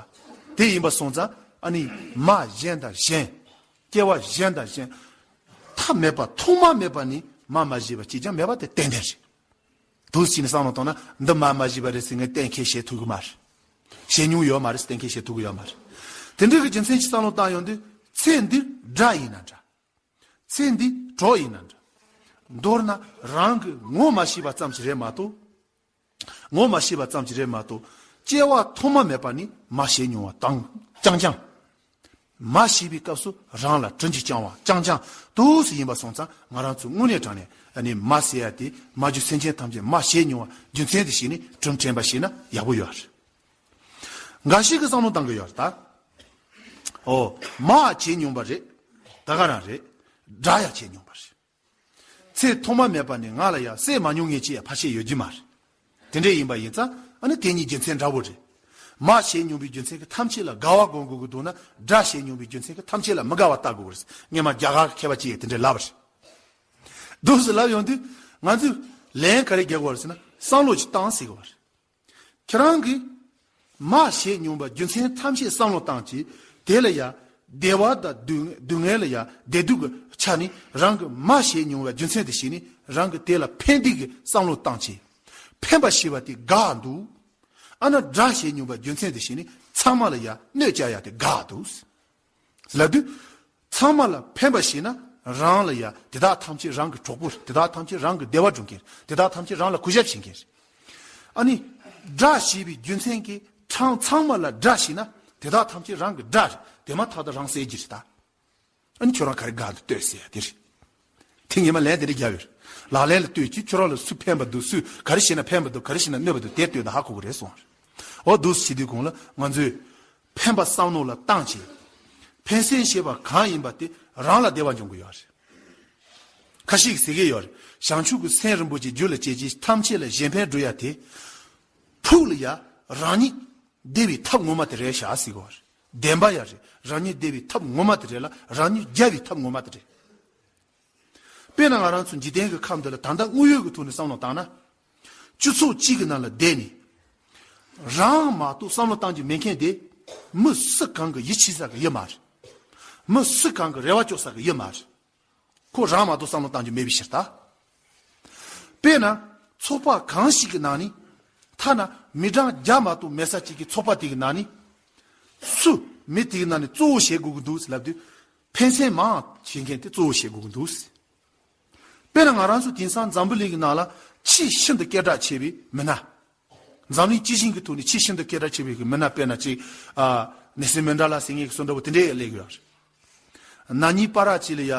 དེ་ཡིན་པ་སོང་ཙང་ཨ་ནི་མ་གཞན་དང་གཞན། སྐྱེ་བ་གཞན་དང་གཞན། མཐའ་མེད་པ་ཐོག་མ་མེད་པ་ནས་མ་མ་བྱས་པ་གཅིག་ཀྱང་མེད་པ་དེ་ཏན་ཏན་རེད། འདུག་སེ་བྱས་ནས་བསམ་བློ་བཏང་ན་འདི་མ་མ་བྱས་པ་རེད་ཟེར་ངས་གཏན་འཁེལ་བྱེད་ཐུབ་ཀྱི་མ་རེད། བྱེད་མྱོང་ཡོད་མ་རེད། གཏན་འཁེལ་བྱེད་ཐུབ་ཀྱི་ཡོད་མ་རེད། དེ་འདྲའི་གི་རྒྱུ་མཚན་གྱིས་བསམ་བློ་བཏང་ཡོང་དུས་ཚེ་འདི་དགྲ་ཡིན་ན་འདྲ། ཚེ་འདི་གྲོགས་ཡིན་ན་འདྲ། མདོར་ན་རང་གི་ངོ་མ་ཤེས་པ་ཙམ་ཞིག་རེད་མ་གཏོགས། ངོ་མ་ཤེས་པ་ཙམ་ཞིག་རེད་མ་གཏོགས། སྐྱེ་བ་ཐོག་མ་མེད་པ་ནས་མ་བྱས་མྱོང་བ་དང་རྐྱང་རྐྱང་། མ་ཤེས་པའི་སྐབས་སུ་རང་ལ་དྲིན་གྱིས་བསྐྱངས་པ་རྐྱང་རྐྱང་དུ་ཡིན་པ་སོང་ཙང་ང་རང་ཚོ་དངོས་གནས་དྲང་གནས་ཨ་ནི་མ་ཟེར་ཡ་དེ་མ་རྒྱུ་སེམས་ཅན་ཐམས་ཅད་མ་བྱས་མྱོང་བ་རྒྱུ་མཚན་དེ་ཤེས་ནས་དྲིན་དྲན་པ་ཤེས་ན་ཡག་པོ་ཡོད་རེད། འགའ་ཞིག་གིས་བསམ་བློ་བཏང་གི་ཡོད་རེད་ད། ཨོ། མ་བྱས་མྱོང་བ་རེད། ད་ག་རང་རེད། དགྲ་ཡང་བྱས་མྱོང་བ་རེད། ཚེ་ཐོག་མ་མེད་པ་ནས་ང་ལ་ཡང་བསད་མ་མྱོང་མཁན་ཅིག་ཡང་ཕལ་ཆེར་ཡོད་རྒྱུ་མ་རེད། དེ་འདྲ་ཡིན་པ་ཡིན་ཙང་ཨ་ནི་དེ་གཉིས་རྒྱུ་མཚན་འདྲ་བོ་རེད། མ་བྱས་མྱོང་བའི་རྒྱུ་མཚན་གྱིས་ཐམས་ཅད་ལ་དགའ་བ་སྒོམ་དགོས་ཀྱི་འདུག་ན་དགྲ་བྱས་མྱོང་བའི་རྒྱུ་མཚན་གྱིས་ཐམས་ཅད་ལ་མི་དགའ་བ་ལྟ་དགོས་ཀྱི་རེད། སྔོན་མ་རྒྱ་གར་གྱི་མཁས་པ་ཅིག་ཡང་དེ་འདྲ་ལབ་པ་རེད། འདུག་སེ་ལབ་ཡོང་དུས་ང་ཚོས་ལན་ག་རེ་རྒྱག་དགོས་རེད་ཟེར་ན་བསམ་བློ་ཅིག་བཏང་ཟེར་དགོས་པ་རེད། ཁྱེད་རང་གིས་མ་བྱས་མྱོང་བའི་རྒྱུ་མཚན་ཐམས་ཅད་བསམ་བློ་བཏང་ཅིག་དེ་ལ་ཡ་བདེ་བ་དང་སྡུག་སྡུག་བསྔལ་ལ་ཡ་བདེ་སྡུག་གི་ཆ་ནས་རང་གིས་མ་བྱས་མྱོང་བའི་རྒྱུ་མཚན་དེ་ཤེས་ནས་རང་གིས་དེ་ལ་ཕན་བདེ་གི་བསམ་བློ་བཏང་ཅིག་ཕན་པ་ཤེས་པ་དེ་དགའ་འདུག་ཨ་ན་དགྲ་བྱས་མྱོང་བའི་རྒྱུ་མཚན་དེ་ཤེས་ནས་ཚང་མ་ལ་ཡ་གནོད་བསྐྱལ་ཡ་དེ་དགའ་འདུག་ལབ་དུས། ཚང་མ་ལ་ཕན་པ་ཞིག་ན་རང་ལ་ཡ་དེ་དག་ཐམས་ཅད་རང་གི་གྲོགས་པོ་རེད། དེ་དག་ཐམས་ཅད་རང་གི་བདེ་བ་སྒྲུབ་མཁན་རེད། དེ་དག་ཐམས་ཅད་རང་ལ་གུས་ཞབས་བྱེད་མཁན་རེད། ཨ་ནི། དགྲ་ཞེས་པའི་རྒྱུ་མཚན་གྱིས་ཚང་ཚང་མ་ལ་དགྲ་ཞིག་ན་དེ་དག་ཐམས་ཅད་རང་གི་དགྲ་རེད། དེ་མ་ཐག་ཏུ་རང་བསད་རྒྱུ་རེད་ད། ཨ་ནི་ཁྱོད་རང་ག་རེ་དགའ་འདུག་ལྟོས་ཟེར་ཡ་དེ་རེད། དེ་ངས་མ་ལན་དེ་འདྲ་རྒྱབ་ཡོད་རེད། ལག་ལེན་ལ་ལྟོས་ཀྱིས་ཁྱོད་རང་ལ་སུ་ཕན་པ་འདུག་སུས་ག་རེ་བྱས་ན་ཕན་པ་འདུག་ག་རེ་བྱས་ན་གནོད་པ་འདུག་དེ་ལྟོས་ན་ཧ་གོ་གི་རེད་གསུངས་རེད། འོ་འདུག་སེ་བྱེད་དུས་གོང་ལ་ང་ཚོས། ཕན་པ་བསམ་བློ་ལ་བཏང་བྱས། ཕན་སེམས་ཞེས་པ་གང་ཡིན་པ་དེ་རང་ལ་བདེ་བ་འབྱུང་གི་ཡོད་རེད། ཁ་ཤས་ཀྱིས་ཟེར་གྱི་ཡོད་རེད། བྱང་ཆུབ་ཀྱི་སེམས་རིན་པོ་ཆེ་རྒྱུད་ལ་སྐྱེས་ཀྱིས་ཐམས་ཅད་ལ་གཞན་ཕན་སྒྲུབ་ཡ་དེ། ཕུགས་ལ་ཡ་རང་ཉིད་བདེ་བའི་ཐབས་ངོ་མ་དེ་རེད་ཤག་ཟེར་གྱི་ཡོད་རེད། བདེན་པ་ཡ་རེད། རང་ཉིད་བདེ་བའི་ཐབས་ངོ་མ་དེ་རེད་ལ་རང་ཉིད་རྒྱལ་བའི་ཐབས་ངོ་མ་དེ་རེད། དཔེར་ན་ང་རང་ཚོ་འཇིག་རྟེན་གྱི་ཁམས་འདི་ལ་ད་ལྟ་དངོས་ཡོད་ཀྱི་ཐོག་ནས་བསམ་བློ་བཏང་ན། སྤྱི་ཚོགས་གཅིག་གི་ནང་ལ་བསྡད་ནས། རང་མ་གཏོགས་བསམ་བློ་བཏང་རྒྱུ་མེད་མཁན་དེ། མི་སུ་གང་གི་ཡིད་ཆེས་ས་གི་ཡུལ་མ་རེད། མི་སུ་གང་གི་རེ་བ་བཅོལ་ས་གི་ཡུལ་མ་རེད། ཁོ་རང་མ་གཏོགས་བསམ་བློ་བཏང་རྒྱུ་མེད་པའི་ཕྱིར་ད། དཔེར་ན། ཚོགས་པ་གང་ཞིག་གི་ནང་ནས། ཐ་ན་མི་གྲངས་བརྒྱ་མ་གཏོགས་མེད་ས་གཅིག་གི་ཚོགས་པ་དེ་གི་ནང་ནས། སུ། མི་དེ་གི་ནང་ནས་གཙོ་བོ་བྱེད་དགོས་ཀྱི་འདུག་ལབ་དུས། ཕན་སེམས་མང་བྱེད་མཁན་དེ་གཙོ་བོ་བྱེད་དགོས་ཀྱི་འདུག་དཔེར་ན་ང་རང་ཚོ་དེང་སང་འཛམ་བུ་གླིང་གི་ནང་ལ་ཆེས་ཤིན་ཏུ་སྐད་གྲགས་ཆེ་བའི་མི་སྣ། འཛམ་གླིང་སྤྱི་བྱིངས་ཀྱི་ཐོག་ནས་ཆེས་ཤིན་ཏུ་སྐད་གྲགས་ཆེ་བའི་མི་སྣ་དཔེར་ན་ཅིག་ཨ། ནེལ་སན་མན་ཌེ་ལ་ཟེར་མཁན་གྱི་བཟོ་འདྲ་བོ་དེ་འདྲས་སླེབས་ཡོད་རེད། ན་ནིང་བར་ཅིག་ལ་ཡ།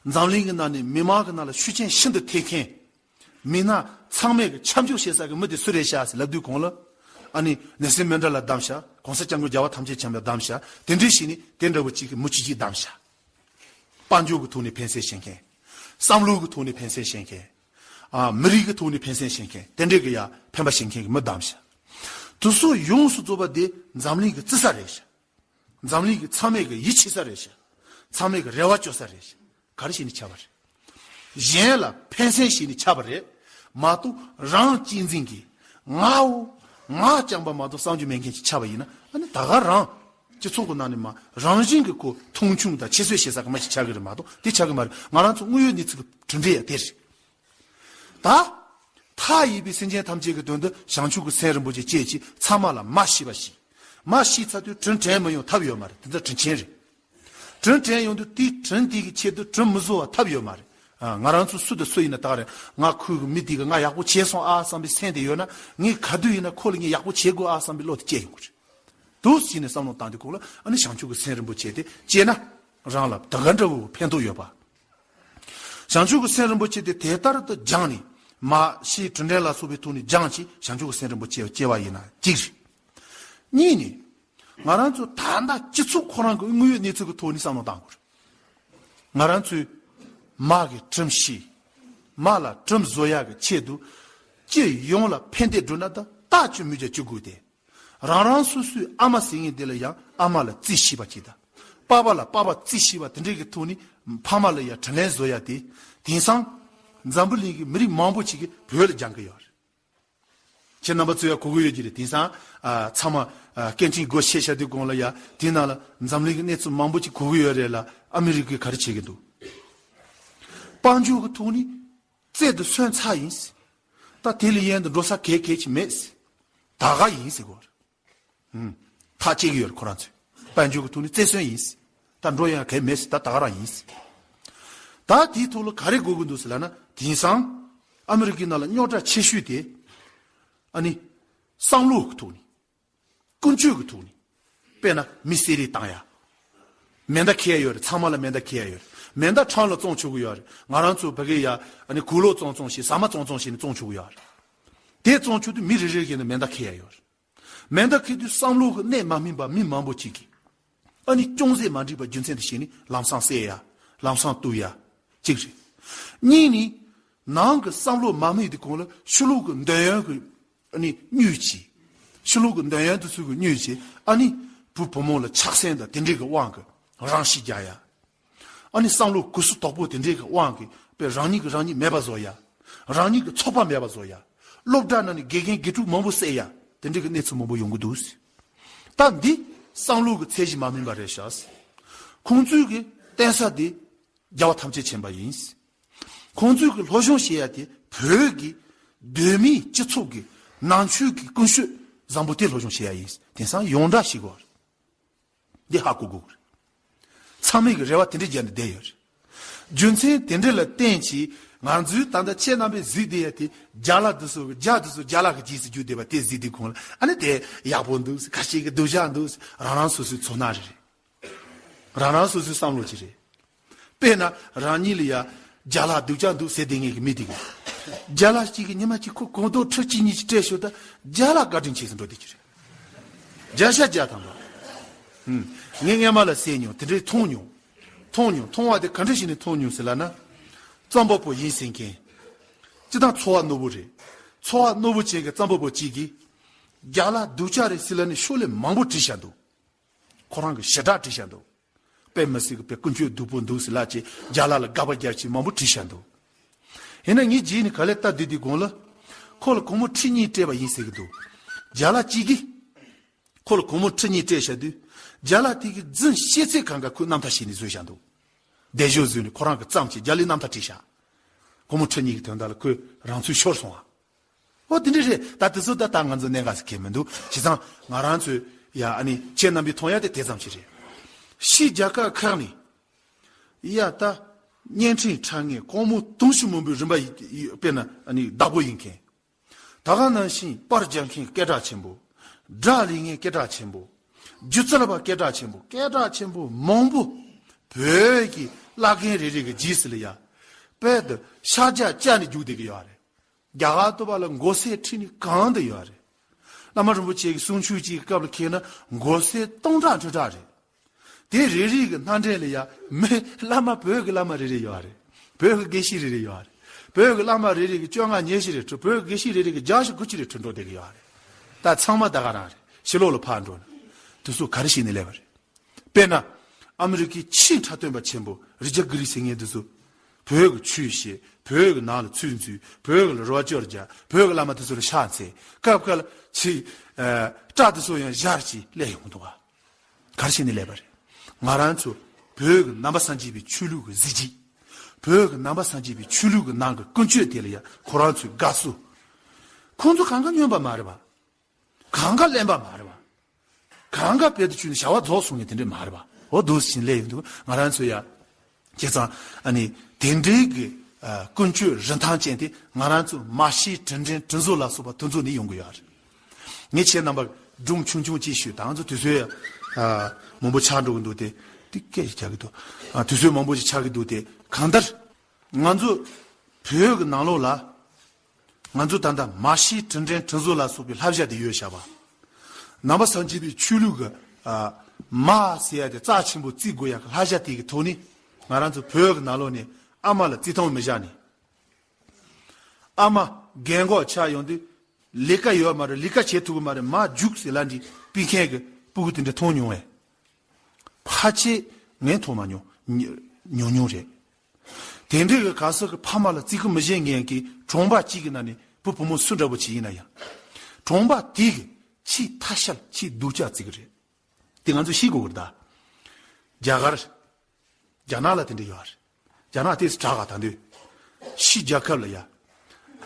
འཛམ་གླིང་གི་ནང་ནས་མི་མང་གི་ནང་ལ་ཤུགས་རྐྱེན་ཤིན་ཏུ་ཐེབས་མཁན། མི་སྣ་ཚང་མས་ཀྱི་ཆ་འཇོག་བྱེད་ས་གི་མི་དེ་སུ་རེད་ཤག་ཟེར་ལབ་དུས་གོང་ལ། ཨ་ནི་ནེལ་སན་མན་ཌེ་ལ་བདམས་ཤག་གོང་ས་སྐྱབས་མགོན་རྒྱལ་བ་ཐམས་ཅད་མཁྱེན་པ་བདམས་ཤག་དེ་འདྲ་ཞིག་ནི་དེ་འདྲ་བོ་གཅིག་གི་མི་གཅིག་གཅིག་བདམས་ཤག་དཔལ་འབྱོར་གྱི་ཐོག་ནས་ཕན་སེམས་བྱེད་མཁན། བསམ་བློ་གི་ཐོག་ནས་ཕན་སེམས་བྱེད་མཁན། ཨ། མི་རིགས་ཀྱི་ཐོག་ནས་ཕན་སེམས་བྱེད་མཁན་དེ་འདྲས་ཀྱི་ཡ་ཕན་པ་བྱེད་མཁན་གྱི་མི་བདམས་ཤག་དེ་ཚོ་ཡོངས་སུ་རྫོགས་པ་དེ་འཛམ་གླིང་གི་བརྩི་ས་རེད་ཤག་འཛམ་གླིང་གི་ཚང་མས་ཀྱི་ཡིད་ཆེས་ས་རེད་ཤག་ཚང་མས་ཀྱི་རེ་བ་བཅོལ་ས་རེད་ཤག་ག་རེ་བྱས་ནས་ཆགས་པ་རེད། གཞན་ལ་ཕན་སེམས་བྱས་ནས་ཆགས་པ་རེད། མ་གཏོགས་རང་གཅེས་འཛིན་གྱིས་ངའོ། ང་རྐྱང་པ་མ་གཏོགས་བསམ་རྒྱུ་མེད་མཁན་ཞིག་ཆགས་པ་ཡིན་ན་ཨ་ནི་ད་ག་རང་། སྤྱི་ཚོགས་ཀྱི་ནང་ནས་མ་རང་བཞིན་གྱི་ཁོ་མཐོང་ཆུང་དང་ཁྱད་གསོད་བྱེད་ས་གི་མི་ཞིག་ཆགས་ཀྱི་རེད་མ་གཏོགས་དེ་ཆགས་ཀྱི་མ་རེད། ང་རང་ཚོ་དངོས་ཡོད་གནས་ཚུལ་གྱི་གྲུབ་འབྲས་ཡང་དེ་རེད། ད། མཐའ་ཡས་པའི་སེམས་ཅན་ཐམས་ཅད་ཀྱི་དོན་དུ་བྱང་ཆུབ་ཀྱི་སེམས་རིན་པོ་ཆེ་བསྐྱེད་ཅིག་ཚང་མ་ལ་མ་ཤེས་པ་ཞིག་མ་ཤེས་ཚར་དུས་དྲིན་དྲན་མི་ཡོང་ཐབས་ཡོད་མ་རེད། དེ་ཚོ་དྲིན་ཆེན་རེད། དྲིན་དྲན་ཡོང་དུས་དེའི་དྲིན་དེ་གི་ཆེད་དུ་དྲིན་མི་གཟོ་བ་ཐབས་ཡོད་མ་རེད། ཨ། ང་རང་ཚོ་སུ་དང་སུ་ཡིན་ན་ད་ག་རེད། ང་ཁོའི་གི་མི་དེ་གི་ང་ཡག་པོ་བྱས་སོང་ཨ་བསམ་པའི་སེམས་དེ་ཡོད་ན་ངས་ག་དུས་ཡིན་ན་ཁོ་ལ་ངས་ཡག་པོ་བྱེད་དགོས་ཨ་བསམ་པའི་བློ་དེ་སྐྱེ་ཡོང་གི་རེད། འདུག་སེ་བྱས་ནས་བསམ་བློ་བཏང་དུས་ཁོ་ལ་ཨ་ནི་བྱང་ཆུབ་ཀྱི་སེམས་རིན་པོ་ཆེ་དེ་སྐྱེས་ན་རང་ལ་ད་ག་འདྲ་བོ་ཕན་ཐོགས་ཡོད་པ། བྱང་ཆུབ་ཀྱི་སེམས་རིན་པོ་ཆེ་དེ་དེ་ལྟར་དུ་སྦྱངས་ནས་མ་ཤེས་དྲིན་དྲན་ལ་སོགས་པའི་ཐོག་ནས་སྦྱངས་ཀྱིས་བྱང་ཆུབ་ཀྱི་སེམས་རིན་པོ་ཆེ་སྐྱེ་བ་ཡིན་ན་གཅིག་རེད། གཉིས་ནས། ང་རང་ཚོ་ད་ལྟ་སྤྱི་ཚོགས་ཁོ་རང་གི་དངོས་ཡོད་གནས་ཚུལ་གྱི་ཐོག་ནས་བསམ་བློ་བཏང་དགོས་རེད། ང་རང་ཚོས་མ་གི་དྲིན་ཤེས། མ་ལ་དྲིན་གཟོ་ཡག་གི་ཆེད་དུ་སྤྱི་ཡོངས་ལ་ཕན་བདེ་བསྒྲུབ་ན་ད་ལྟ་ཅི་མི་བྱ་ཅི་དགོས་ཏེ། རང་རང་སོ་སོའི་ཨ་མ་ཟེར་མཁན་དེ་ལ་ཡང་ཨ་མ་ལ་རྩིས་ཤེས་པ་ཅིག་དང་། པ་ཕ་ལ་པ་ཕ་རྩིས་ཤེས་པ་དེ་འདྲའི་གི་ཐོག་ནས་ཕ་མ་ལ་ཡང་དྲིན་ལན་གཟོ་ཡག་དེ། དེང་སང་འཛམ་བུ་གླིང་གི་མི་རིགས་མང་པོ་ཅིག་གིས་བོད་ལ་སྦྱང་གི་ཡོད་རེད། ཁྱེད་རྣམ་པ་ཚོ་ཡང་གོ་གི་ཡོད་ཀྱི་རེད། དེང་སང་ཨ། ཚང་མ་ཨ། སྐད་འཕྲིན་སྒོ་ཕྱེ་བཞག་དུས་གོང་ལ་ཡ་དེ་ནང་ལ་འཛམ་གླིང་གི་གནས་ཚུལ་མང་པོ་ཅིག་གོ་གི་ཡོད་རེད་ལ་ཨ་མི་རི་ཀས་ག་རེ་བྱེད་ཀྱི་འདུག་དཔལ་འབྱོར་གྱི་ཐོག་ནས་རྩལ་དུ་སོན་ཚར་ཡིན། ད་དེ་ལས་གཡོལ་དུ་འགྲོ་ས་གལ་གལ་ཅིག་མེད། ད་ག་ཡིན་ཟེར་གོ། ཐག་བཅད་ཀྱི་ཡོད་རེད་ཁོ་རང་ཚོས། དཔལ་འབྱོར་གྱི་ཐོག་ནས་རྩེར་སོན་ཡིན། ད་འགྲོ་ཡང་གལ་མེད་ཟེར། ད་ད་ག་རང་ཡིན། ད་དེའི་ཐོག་ལ་ག་རེ་དགོས་ཀྱི་འདུག་ཟེར་ལབ་ན་དེང་སང་ཨ་མི་རི་ཀའི་ནང་ལ་རྙོག་དྲ་ཆེ་ཤོས་དེ་ཨ་ནི་བསམ་བློ་གི་ཐོག་ནས་ཀུན་སྤྱོད་ཀྱི་ཐོག་ནས་དཔེར་ན་མི་བསད་རེས་བཏང་ཡ། མེ་མདའ་འཁྱེར་ཡ་ཡོད་རེད། ཚང་མ་ལ་མེ་མདའ་འཁྱེར་ཡ་ཡོད་རེད། མེ་མདའ་ཁྲང་ལ་བཙོང་ཆོག་གི་ཡོད་རེད། ང་རང་ཚོ་ཕ་གི་ཡ་ཨ་ནི་གུ་ལོ་བཙོང་བཙོང་བྱས། ཟ་མ་བཙོང་བཙོང་བྱས་ནས་བཙོང་ཆོག་གི་ཡོད་རེད། དེ་བཙོང་ཆོག་དུས་མི་རེ་རེ་གིས་ནི་མེ་མདའ་འཁྱེར་ཡ་ཡོད་རེད། མེ་མདའ་འཁྱེར་དུས་བསམ་བློ་གི་གནད་མ་སྨིན་པ་མི་མང་པོ་ཅིག་གིས་ཨ་ནི་ཅུང་ཟད་མ་འགྲིག་པ་རྒྱུ་མཚན་དེ་བྱས་ནས་ལམ་སང་བསད་ཡ། ལམ་སང་གཏུབ་ཡ་གཅིག་རེད། གཉིས་ནི་ནང་གི་བསམ་བློ་མ་སྨིན་དུས་གོང་ལ་ཕྱི་ལོགས་ཀྱི་འདོད་ཡོན་གྱི་ཨ་ནི་བསྙོན་བྱས། ཕྱི་ལོགས་ཀྱི་འདོད་ཡོན་དེ་ཚོ་གི་བསྙོན་བྱས། ཨ་ནི་བུ་བུ་མོ་ལ་ཆགས་སེམས་དང་དེ་འདྲའི་གི་དབང་གིས་རང་ཤི་རྒྱག་ཡ། ཨ་ནི་བསམ་བློ་གུ་སུ་དོག་པོ་དེ་འདྲའི་གི་དབང་གིས་དཔེ་རང་ཉིད་ཀྱིས་རང་ཉིད་མེད་པ་བཟོ་ཡ། རང་ཉིད་ཀྱི་ཚོགས་པ་མེད་པ་བཟོ་ཡ། སློབ་གྲྭ་ནང་ནས་དགེ་རྒན་དགེ་ཕྲུག་མང་པོ་བསད་ཡ། དེ་འདྲའི་གི་གནས་ཚུལ་མང་པོ་ཡོང་གི་འདུག། ད་འདི་བསམ་བློ་གི་ཚད་གཞི་མ་སྨིན་པ་རེད་ཤག། ཁོང་ཚོའི་གི་བསྟན་ས་དེ་རྒྱལ་བ་ཐམས་ཅད་མཁྱེན་པ་ཡིན། ཁོང་ཚོའི་གི་སློབ་སྦྱོང་བྱེད་ཡ་དེ་བོད་ཀྱི་གདོད་མའི་སྤྱི་ཚོགས་ཀྱི་ནང་ཆོས་ཀྱི་ཀུན་སྤྱོད་བཟང་པོ་དེ་སློབ་སྦྱོང་བྱེད་ཡ་ཡིན། དེང་སང་ཡོངས་གྲགས་ཤིག་གོ། འདི་ཧ་གོ་དགོས་རེད། ཚང་མས་གི་རེ་བ་དེ་འདྲ་རྒྱབ་ནས་བསྡད་ཡོད་རེད། རྒྱུ་མཚན་དེ་འདྲ་ལ་བརྟེན་གྱིས་ང་ཚོའི་ད་ལྟ་ཁྱེད་རྣམ་པས་གཟིགས་བསྡད་ཡ་དེ་རྒྱ་ལ་འདི་ཚོ་གི་རྒྱ་འདི་ཚོ་རྒྱ་ལ་གི་རྗེས་སུ་རྒྱུགས་བསྡད་པ་དེ་གཟིགས་དུས་གོང་ལ་ཨ་ནི་དེ་ཡག་པོ་འདུག། ཁ་ཤས་ཀྱིས་སྡུག་ཅག་འདུག། རང་རང་སོ་སོའི་ཚོར་སྣང་རེ་རེད། རང་རང་སོ་སོའི་བསམ་བློ་ཅིག་རེད། དཔེར་ན་རང་ཉིད་ལ་ཡ་རྒྱ་ལ་སྡུག་ཅག་འདུག་ཟེར་བསྡད་མཁན་གྱི་མི་དེ་གིས་རྒྱ་ལ་གཅིག་གིས་ཉི་མ་གཅིག་ཁོ་གོ་རྟོགས་ཁྲི་གཅིག་གཉིས་ཅིག་སྤྲད་ཤོག་ད་རྒྱ་ལ་བཀའ་དྲིན་ཆེ་ཟེར་འགྲོ་བསྡད་ཀྱི་རེད། བརྒྱ་ཆ་བརྒྱ་ཐམ་པ། ཧུམ། ངས་སྔས་མ་ལ་བཤད་མྱོང་། དེ་འདྲའི་མཐོང་མྱོང་། མཐོང་མྱོང་། མཐོང་བ་དེ་ག་འདྲ་ཞིག་ནས་མཐོང་མྱོང་ཟེར་ལབ་ན། རྩོམ་པ་པོ་ཡིན་ཟེར་མཁན། སྤྱིར་བཏང་ཚོར་བ་རྣོ་པོ་རེད། ཚོར་བ་རྣོ་པོ་ཅན་གྱི་རྩོམ་པ་པོ་གཅིག་གིས་རྒྱ་ལ་སྡུག་ཅག་རེད་ཟེར་ལབ་ནས་ཤོག་ལྷེ་མང་པོ་བྲིས་བཞག་འདུག། ཁོ་རང་གི་ཞེ་དྲག་བྲིས་བཞག་འདུག། དཔེ་མི་སྲིད་ཀྱི་དཔེ་ཀུན་སྤྱོད་སྡུག་པོ་འདུག་ཟེར་ལབ་བྱས་རྒྱ་ལ་ལ་དགག་པ་རྒྱབ་བྱས་མང་པོ་བྲིས་བཞག་འདུག། ཡིན་ན་ངས་རྗེས་ནས་ག་ལེར་ལྟ་བསྡད་དུས་གོང་ལ། ཁོ་ལ་སྒོར་མོ་ཁྲི་གཉིས་སྤྲད་པ་ཡིན་ཟེར་གྱི་འདུག། རྒྱ་ལ་གཅིག་གིས་ཁོ་ལ་སྒོར་མོ་ཁྲི་གཉིས་སྤྲད་བཞག་དུས། རྒྱ་ལ་དེ་གིས་རྫུན་བཤད་ཚད་གང་ག་ཁོས་རྣམ་ཐར་བྱས་ནས་བཟོས་བཞག་འདུག། བཟླས་བརྗོད་བཟོས་ནས་ཁོ་རང་གིས་བརྩམས་བྱས་རྒྱ་ལའི་རྣམ་ཐར་བྲིས་བཞག། སྒོར་མོ་ཁྲི་གཉིས་ཀྱི་དོན་དག་ལ་ཁོས་རང་ཚུལ་ཤོར་སོང་བ། ཨོ་དེ་འདྲ་རེད། ད་དེ་ཚོ་ད་ད་ང་ཚོ་གནད་འགག་ཟེར་མཁན་མི་འདུག། བྱས་ཙང་ང་རང་ཚོས་ཡ་ཨ་ནི་ཁྱེད་རྣམ་པས་མཐོང་ཡ་དེ་དེ་ཙམ་ཞིག་རེད། ཕྱིའི་རྒྱལ་ཁབ་ཁག་ནས་ཡ་ད་བརྙན་འཕྲིན་འཁྲབ་མཁན་སྒོར་མོ་དུང་ཕྱུར་མང་པོའི་རིན་པ་ཡི་ཡི་དཔེར་ན་ཨ་ནི་བདག་པོ་ཡིན་མཁན། ད་ག་ནང་བཞིན་པར་རྒྱག་མཁན་སྐད་གྲགས་ཆེན་པོ། སྒྲ་ལེན་མཁན་སྐད་གྲགས་ཆེན་པོ། སྒྱུ་རྩལ་པ་སྐད་གྲགས་ཆེན་པོ། སྐད་གྲགས་ཆེན་པོ་མང་པོ། བོད་ཀྱི་བླ་རྒན་རེ་རེ་གི་རྗེས་སུ་ལ་ཡ། དཔལ་དུ་ཤ་རྒྱགས་བཅག་ནས་རྒྱུགས་བསྡད་ཀྱི་ཡོད་རེད། རྒྱ་གར་དུ་བ་ལ་མགོ་སེར་ཁྲིད་ནས་གང་དུ་ཡོད་རེད། བླ་མ་རིན་པོ་ཆེ་གི་གསུང་ཆོས་ཅིག་གི་སྐབས་ལ་ཁེལ་ན་མགོ་སེར་སྟོང་ཕྲག་ཁྲི་ཕྲག་རེད། དེ་རེ་རེ་གི་སྣ་འདྲེན་ལ་ཡ་མི་བླ་མ་བོད་ཀྱི་བླ་མ་རེ་རེ་ཡོད་རེད། བོད་ཀྱི་དགེ་བཤེས་རེ་རེ་ཡོད་རེད། བོད་ཀྱི་བླ་མ་རེ་རེ་གི་བཅོ་ལྔ་ཉི་ཤུ་རེ་ཁྲིད། བོད་ཀྱི་དགེ་བཤེས་རེ་རེ་གི་བརྒྱ་ཞིག་དགུ་བཅུ་རེ་ཁྲིད་འགྲོ་བསྡད་ཀྱི་ཡོད་རེད། ད་ཚང་མ་ད་ག་རང་རེད། ཕྱི་ལོགས་ལ་ཕར་འགྲོ་ན། དེ་ཚོ་ག་རེ་བྱས་ནས་སླེབས་པ་རེད། དཔེར་ན། ཨ་མི་རི་ཀའི་ཕྱིའི་འཁྲབ་སྟོན་པ་ཆེན་པོ་རི་ཅར་གྷི་རི་ཟེར་མཁན་དེ་ཚོ། བོད་ཀྱི་ཆོས་བཤད། བོད་ཀྱི་ནང་ལ་ཚུར་འཛུལ། བོད་ཀྱི་ལ་རོགས་སྐྱོར་རྒྱག། བོད་ཀྱི་བླ་མ་དེ་ཚོ་ལ་ཕྱག་འཚལ། སྐབས་སྐབས་ལ་ཕྱི་ཨ་སྐྲ་དེ་ཚོ་ཡང་སྦྱར་བྱས་སླེབས་ཡོང་གི་འདུག་ག། ག་རེ་བྱས་ནས་སླེབས་པ་རེད། ང་རང་ཚོ་བོད་ཀྱི་ནང་པ་སངས་རྒྱས་པའི་ཆོས་ལུགས་ཀྱི་གཟི་བརྗིད། བོད་ཀྱི་ནང་པ་སངས་རྒྱས་པའི་ཆོས་ལུགས་ཀྱི་ནང་གི་ཀུན་སྤྱོད་དེ་ལ་ཡང་ཁོ་རང་ཚོས་དགའ་བསུ། ཁོང་ཚོ་གང་ག་སྨྱོན་པ་མ་རེད་པ། གང་ག་གླེན་པ་མ་རེད་པ། གང་ག་དཔལ་དུ་ཆུད་ནས་བྱ་བ་རྫོགས་སོང་ངས་དེ་འདྲས་མ་རེད་པ། འོ་འདུག་ཕྱིན་ལས་ཡོང་དུས་ང་རང་ཚོ་ཡ། བྱས་ཙང་ཨ་ནི་དེ་འདྲའི་གི་ཨ་ཀུན་སྤྱོད་རིན་ཐང་ཅན་དེ་ང་རང་ཚོ་མ་ཤེས་དྲིན་དྲན་དྲིན་གཟོ་ལ་སོགས་པ་དེ་ཚོ་ནས་ཡོང་གི་ཡོད་རེད། ངས་ཁྱེད་རྣམ་པར་སྒྲུང་ཆུང་ཆུང་ཅིག་ཞུས། ད་ང་ཚོ་དུས་ཚོད་ཨ་མང་པོ་ཆགས་འགྲོ་གི་འདུག་སྟེ། འདི་སྐད་ཅིག་རྒྱག་གི་འདུག། ཨ་དུས་ཚོད་མང་པོ་ཞིག་ཆགས་ཀྱི་འདུག་སྟེ། གང་ལྟར་ང་ཚོ་བོད་ཀྱི་ནང་ལོགས་ལ། ང་ཚོ་ད་ལྟ་མ་ཤེས་དྲིན་དྲན་དྲིན་གཟོ་ལ་སོགས་པའི་བསླབ་བྱ་དེ་ཡོད་བཞག་པ། ནང་པ་སངས་རྒྱས་པའི་ཆོས་ལུགས་ཀྱི་ཨ་མ་ཟེར་ཡ་དེ་རྩ་ཆེན་པོ་བརྩི་དགོས་ཡ་གི་བསླབ་བྱ་དེ་གི་ཐོག་ནས་ང་རང་ཚོ་བོད་ཀྱི་ནང་ལོགས་ནས་ཨ་མ་ལ་བརྩི་མཐོང་མི་བཞག་ནས། ཨ་མ་རྒན་གོག་ཆགས་ཡོང་དུས་ལས་ཀ་ཡོད་མ་རེད། ལས་ཀ་བྱེད་ཐུབ་ཀྱི་མ་རེད། མར་རྒྱུགས་ཟེར་ལབ་འདི་ཕུད་མཁན་གྱི་སྤུ་གུ་དེ་འདྲ་མཐོང་མྱོང་བས། ཕལ་ཆེར་ངས་མཐོང་མ་མྱོང་། ཉུང་ཉུང་རེད། དེ་འདྲའི་གི་ག་ས་གི་ཕ་མ་ལ་བརྩི་བཀུར་མི་བྱེད་མཁན་གྱི་གྲོང་པ་གཅིག་གི་ནང་ནས་བུ་བུ་མོ་སུ་འདྲ་པོ་ཅིག་ཡིན་ན་ཡང་། གྲོང་པ་དེ་གི་ཆེས་ཐ་ཤལ་ཆེས་སྡུག་ཅག་བརྩི་གི་རེད། དེ་ང་ཚོས་ཤེས་དགོས་ཀྱི་རེད་ད། རྒྱ་གར། རྒྱ་ནག་ལ་དེ་འདྲ་ཡོད་རེད། རྒྱ་ནག་དེ་དྲག་ག་ད་འདོད། ཕྱི་རྒྱལ་ཁབ་ལ་ཡ།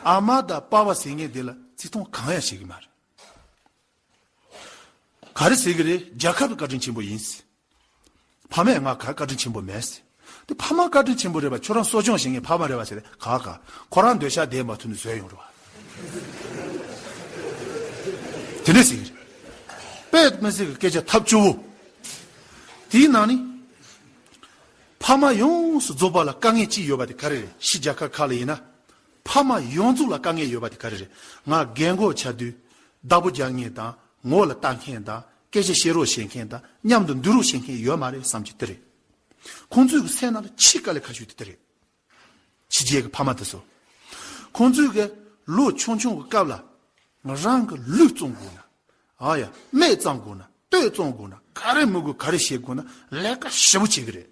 ཨ་མ་དང་པ་ཕ་ཟེར་མཁན་དེ་ལ་བརྩི་མཐོང་གང་ཡང་བྱེད་ཀྱི་མ་རེད། ག་རེ་ཟེར་གི་རེད། རྒྱལ་ཁབ་ཀྱི་བཀའ་དྲིན་ཆེན་པོ་ཡིན། ཕ་མས་ང་ག་བཀའ་དྲིན་ཆེན་པོ་མེད། དེ་ཕ་མ་བཀའ་དྲིན་ཆེན་པོ་རེད་པ། ཁྱོད་རང་གསོ་སྐྱོང་བྱེད་མཁན་ཕ་མ་རེད་པ་ཟེར་ཏེ་ག་ག་ཁོ་རང་འདོད་ཆགས་བསྡད་མ་ཐུབ་ནས་བཟོས་ཡོང་རེད་པ། དེ་འདྲས་ཟེར་གི་རེད། དཔེ་མི་སྲིད་ཀྱི་སྐད་ཆ་ཐབས་སྐྱོ་བོ། དེའི་ནང་ནས་ ཕ་མ་ཡོངས་སུ་རྫོགས་པ་ལ་དཀའ་ངལ་གཅིག་ཡོད་པ་དེ་ག་རེ་རེད། ཕྱི་རྒྱལ་ཁབ་ཁག་ལ་ཡིན་ན། ཕ་མ་ཡོངས་རྫོགས་ལ་དཀའ་ངལ་ཡོད་པ་དེ་ག་རེ་རེད། ང་རྒན་གོག་ཆགས་དུས་བདག་པོ་རྒྱག་མཁན་དང་ངོ་ལ་ལྟ་མཁན་དང་སྐད་ཆ་བཤད་རོགས་བྱེད་མཁན་དང་མཉམ་དུ་འདུག་རོགས་བྱེད་མཁན་ཡོད་མ་རེད་བསམ་གྱི་དེ་རེད། ཁོང་ཚོའི་གི་སེམས་ནང་ལ་ཆེས་དཀའ་ལས་ཁག་ཤོས་དེ་དེ་རེད། ཕྱི་རྒྱལ་གྱི་ཕ་མ་དེ་ཚོ། ཁོང་ཚོའི་གི་ལོ་ཆུང་ཆུང་གི་སྐབས་ལ་རང་གི་ལུས་བཙོང་དགོས་ན། ཨ་ཡ། སྨད་བཙོང་དགོས་ན། སྟོད་བཙོང་དགོས་ན། ག་རེ་མི་དགོས་ག་རེ་བྱེད་དགོས་ན་ལས་ཀ་ཞེ་པོ་བྱེད་གི་རེད།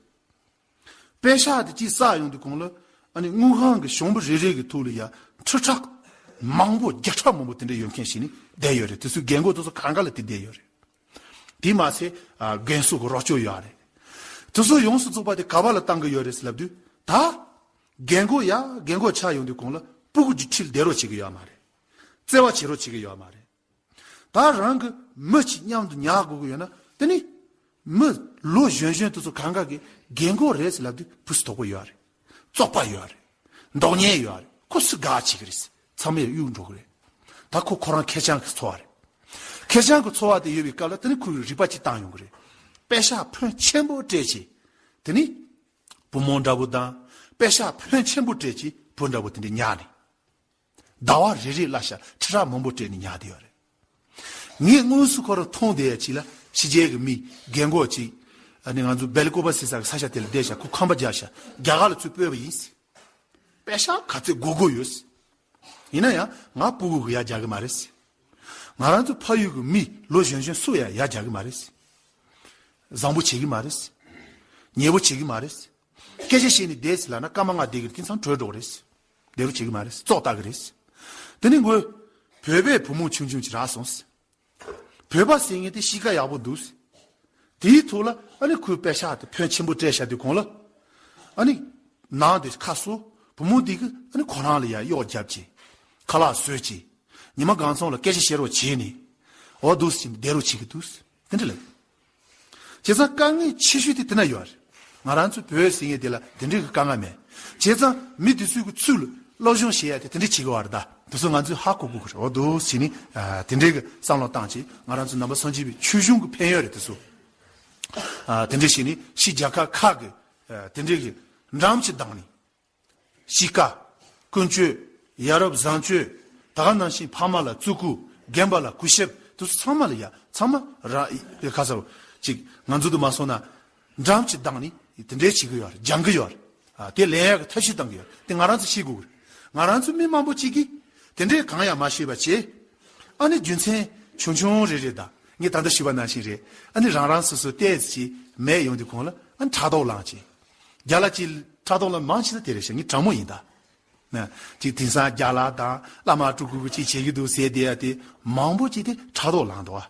པེ་ཤག་དེ་གཅིག་བསགས་ཡོང་དུས་གོང་ལ། ཨ་ནི་དངུལ་ཁང་གི་ཞོང་པ་རེ་རེ་གི་ཐོག་ལ་ཡ་ཁྲི་ཕྲག་མང་པོ་བརྒྱ་ཕྲག་མང་པོ་དེ་འདྲ་ཡོད་མཁན་ཞིག་ནི་བསྡད་ཡོད་རེད། དེ་ཚོའི་རྒན་གོག་དེ་ཚོ་གང་ག་ལ་དེ་བསྡད་ཡོད་རེད། དེ་མ་ཚད་ཨ་རྒན་གསོ་གི་རོགས་སྐྱོར་ཡོད་རེད། དེ་ཚོ་ཡོངས་སུ་རྫོགས་པ་དེ་ག་པ་ལ་བཏང་གི་ཡོད་རེད་ཟེར་ལབ་དུས་ད། རྒན་གོག་ཡ་རྒན་གོག་ཆགས་ཡོང་དུས་གོང་ལ་སྤུ་གུ་གི་ཁྲིད་བསྡད་རོགས་བྱེད་གི་ཡོད་མ་རེད། བརྩེ་བ་བྱེད་རོགས་བྱེད་གི་ཡོད་མ་རེད། ད་རང་གི་མི་གཅིག་མཉམ་དུ་ཉར་དགོས་ཀྱི་ཡོད་ན་དེ་ནི། མི་ལོ་གཞོན་གཞོན་དེ་ཚོ་གང་ག་གི་རྒན་གོག་རེད་ཟེར་ལབ་དུས་ཕུ་སུ་དོག་པོ་ཡོད་རེད། བཙོག་པ་ཡོད་རེད། མདོག་ཉེས་ཡོད་རེད། ཁོ་སུ་དགའ་བྱེད་ཀྱི་རེད། ཚང་མས་གཡུག་འགྲོ་གི་རེད། ད་ཁོ་ཁོ་རང་ཁེར་རྐྱང་གི་འཚོ་བ་རེད། ཁེར་རྐྱང་གི་འཚོ་བ་དེ་ཡོད་པའི་སྐབས་ལ་དེ་ནི་ཁོས་རིག་པ་གཅིག་བཏང་ཡོང་གི་རེད། པེ་ཤག་ཕོན་ཆེན་པོ་སྤྲད་བྱས། དེ་ནི། བུ་མོ་འདྲ་པོ་དང་། པེ་ཤག་ཕོན་ཆེན་པོ་སྤྲད་བྱས་བུ་འདྲ་པོ་དེ་འདྲ་ཉར་ནས། ཟླ་བ་རེ་རེ་ལ་ཤ་ཁྲི་ཕྲག་མང་པོ་སྤྲད་ནས་ཉར་བསྡད་ཡོད་རེད། ངས་དངོས་སུ་ཁོ་རང་མཐོང་བསྡད་ཡ་ཅིག་ལ་ཕྱི་རྒྱལ་གྱི་མི་རྒན་གོག་ཅིག་ཨ་ནི་ང་ཚོ་སྦེལ་ཀོབ་ཟེར་ས་གི་ས་ཆ་དེ་ལ་བསྡད་ཤག་ཁོ་ཁང་པ་རྒྱག་ཤག་རྒྱ་གར་ལ་ཚུར་སྤོས་པ་ཡིན། པེ་ཤག་ག་ཚོད་དགོས་དགོས་ཡོད། ཡིན་ན་ཡང་ང་སྤུ་གུ་གི་ཡ་རྒྱག་གི་མ་རེད། ང་རང་ཚོ་ཕ་ཡུལ་གྱི་མི་ལོ་གཞོན་གཞོན་སུ་ཡ་ཡ་རྒྱག་གི་མ་རེད། བཟང་པོ་བྱེད་ཀྱི་མ་རེད། ཉེས་པོ་བྱེད་ཀྱི་མ་རེད། སྐད་ཆ་བཤད་ནས་བསྡད་ཟེར་ལབ་ན་སྐར་མ་ལྔ་བསྡད་ཀྱི་རེད། དེང་སང་བྲོས་འགྲོ་གི་རེད། བསྡད་རོགས་བྱེད་ཀྱི་མ་རེད། བཙོག་ལྟ་གི་རེད། དེ་ནི་ངོས། བོད་པའི་བུ་མོ་ཆུང་ཆུང་ཅིག་རག་སོང་། བོད་པ་ཟེར་མཁན་དེ་གཤིས་ཀ་ཡག་པོ་འདུག་དེའི་ཐོག་ལ་ཨ་ནི་ཁོས་པེ་ཤག་དེ་ཕོན་ཆེན་པོ་སྤྲད་བཞག་དུས་གོང་ལ། ཨ་ནི། ནང་དེ་ཁ་གསོ། བུ་མོ་དེ་གི་ཨ་ནི་ཁོ་རང་ལ་ཡ་གཡོག་རྒྱབ་ཀྱི། ཁ་ལག་བཟོས་ཀྱི། ཉི་མ་གང་ཚང་ལ་སྐད་ཆ་བཤད་རོགས་བྱས་ནས། འོ་འདུག་སེ་བསྡད་རོགས་བྱེད་ཀྱི་འདུག་དེ་འདྲ་ལབ། བྱས་ཙང་དཀའ་ངལ་ཆེ་ཤོས་དེ་དེ་ན་ཡོད་རེད། ང་རང་ཚོ་བོད་ཟེར་མཁན་དེ་ལ་དེ་འདྲའི་གི་དཀའ་ངལ་མེད། བྱས་ཙང་མི་དེ་ཚོའི་གི་ཚུལ་ལ་སློབ་སྦྱོང་བྱེད་ཡ་དེ་དེ་འདྲ་བྱེད་དགོས་བ་རེད་ད། དེ་ཚོ་ང་ཚོས་ཧ་གོ་དགོས་ཀྱི་རེད། འོ་འདུག་སེ་ནི་ཨ་དེ་འདྲའི་གི་བསམ་བློ་བཏང་བྱས་ང་རང་ཚོ་ནང་པ་སངས་རྒྱས་པའི་ཆོས་གཞུང་གི་ཕན་ཡོན་རེད་དེ་ཚོ། ཨ་དེ་འདྲ་བྱས་ནི་ཕྱི་རྒྱལ་ཁབ་ཁག་གི་ཨ་དེ་འདྲའི་གི་འགྲམ་གྱི་གདངས་ནི། གཤིས་ཀ། ཀུན་སྤྱོད། ཡ་རབས་བཟང་སྤྱོད། ད་ག་ནང་བཞིན་ཕ་མ་ལ་བརྩི་བཀུར། རྒན་པ་ལ་གུས་ཞབས། དེ་ཚོ་ཚང་མ་ལ་ཡ། ཚང་མ་ར་ཡ་ཁ་ཚ་བོ་ཅིག་ང་ཚོ་དུ་མ་སོང་ན། འགྲམ་གྱི་གདངས་ནི་དེ་འདྲའི་བྱེད་ཀྱི་ཡོད་རེད། སྦྱང་གི་ཡོད་རེད། ཨ་དེ་ལེན་ཡག་གི་ཐབས་ཤེས་གཏང་གི་ཡོད་རེད། དེ་ང་རང་ཚོ་ཤེས་དགོས་ཀྱི་རེད། ང་རང་ཚོ་མི་མང་པོ་ཅིག་གིས་དེ་འདྲའི་གང་ཡང་མ་ཤེས་པ་བྱས། ཨ་ནི་རྒྱུ་མཚན་ཆུང་ཆུང་རེ་རེ་དང་ངས་ད་ལྟ་ཞུས་པ་ནང་བཞིན་རེད། ཨ་ནི་རང་རང་སོ་སོ་ཏོག་ཙམ་ཅིག་མེད་ཡོང་དུས་གོང་ལ་ཨ་ནི་ཕྲག་དོག་ལངས་བྱས། རྒྱ་ལ་ཅིག་ཕྲག་དོག་ལ་མང་ཆེ་ས་དེ་རེད་ཤག་ངས་དྲང་མོ་ཡིན་ད། ན། ཅིག་དེང་སང་རྒྱ་ལ་དང་བླ་མ་སྤྲུལ་སྐུ་གི་ཅིག་བྱེད་ཀྱི་འདུག་ཟེར་བསྡད་ཡ་དེ་མང་པོ་ཅིག་དེ་ཕྲག་དོག་ལངས་འདུག་ཨ།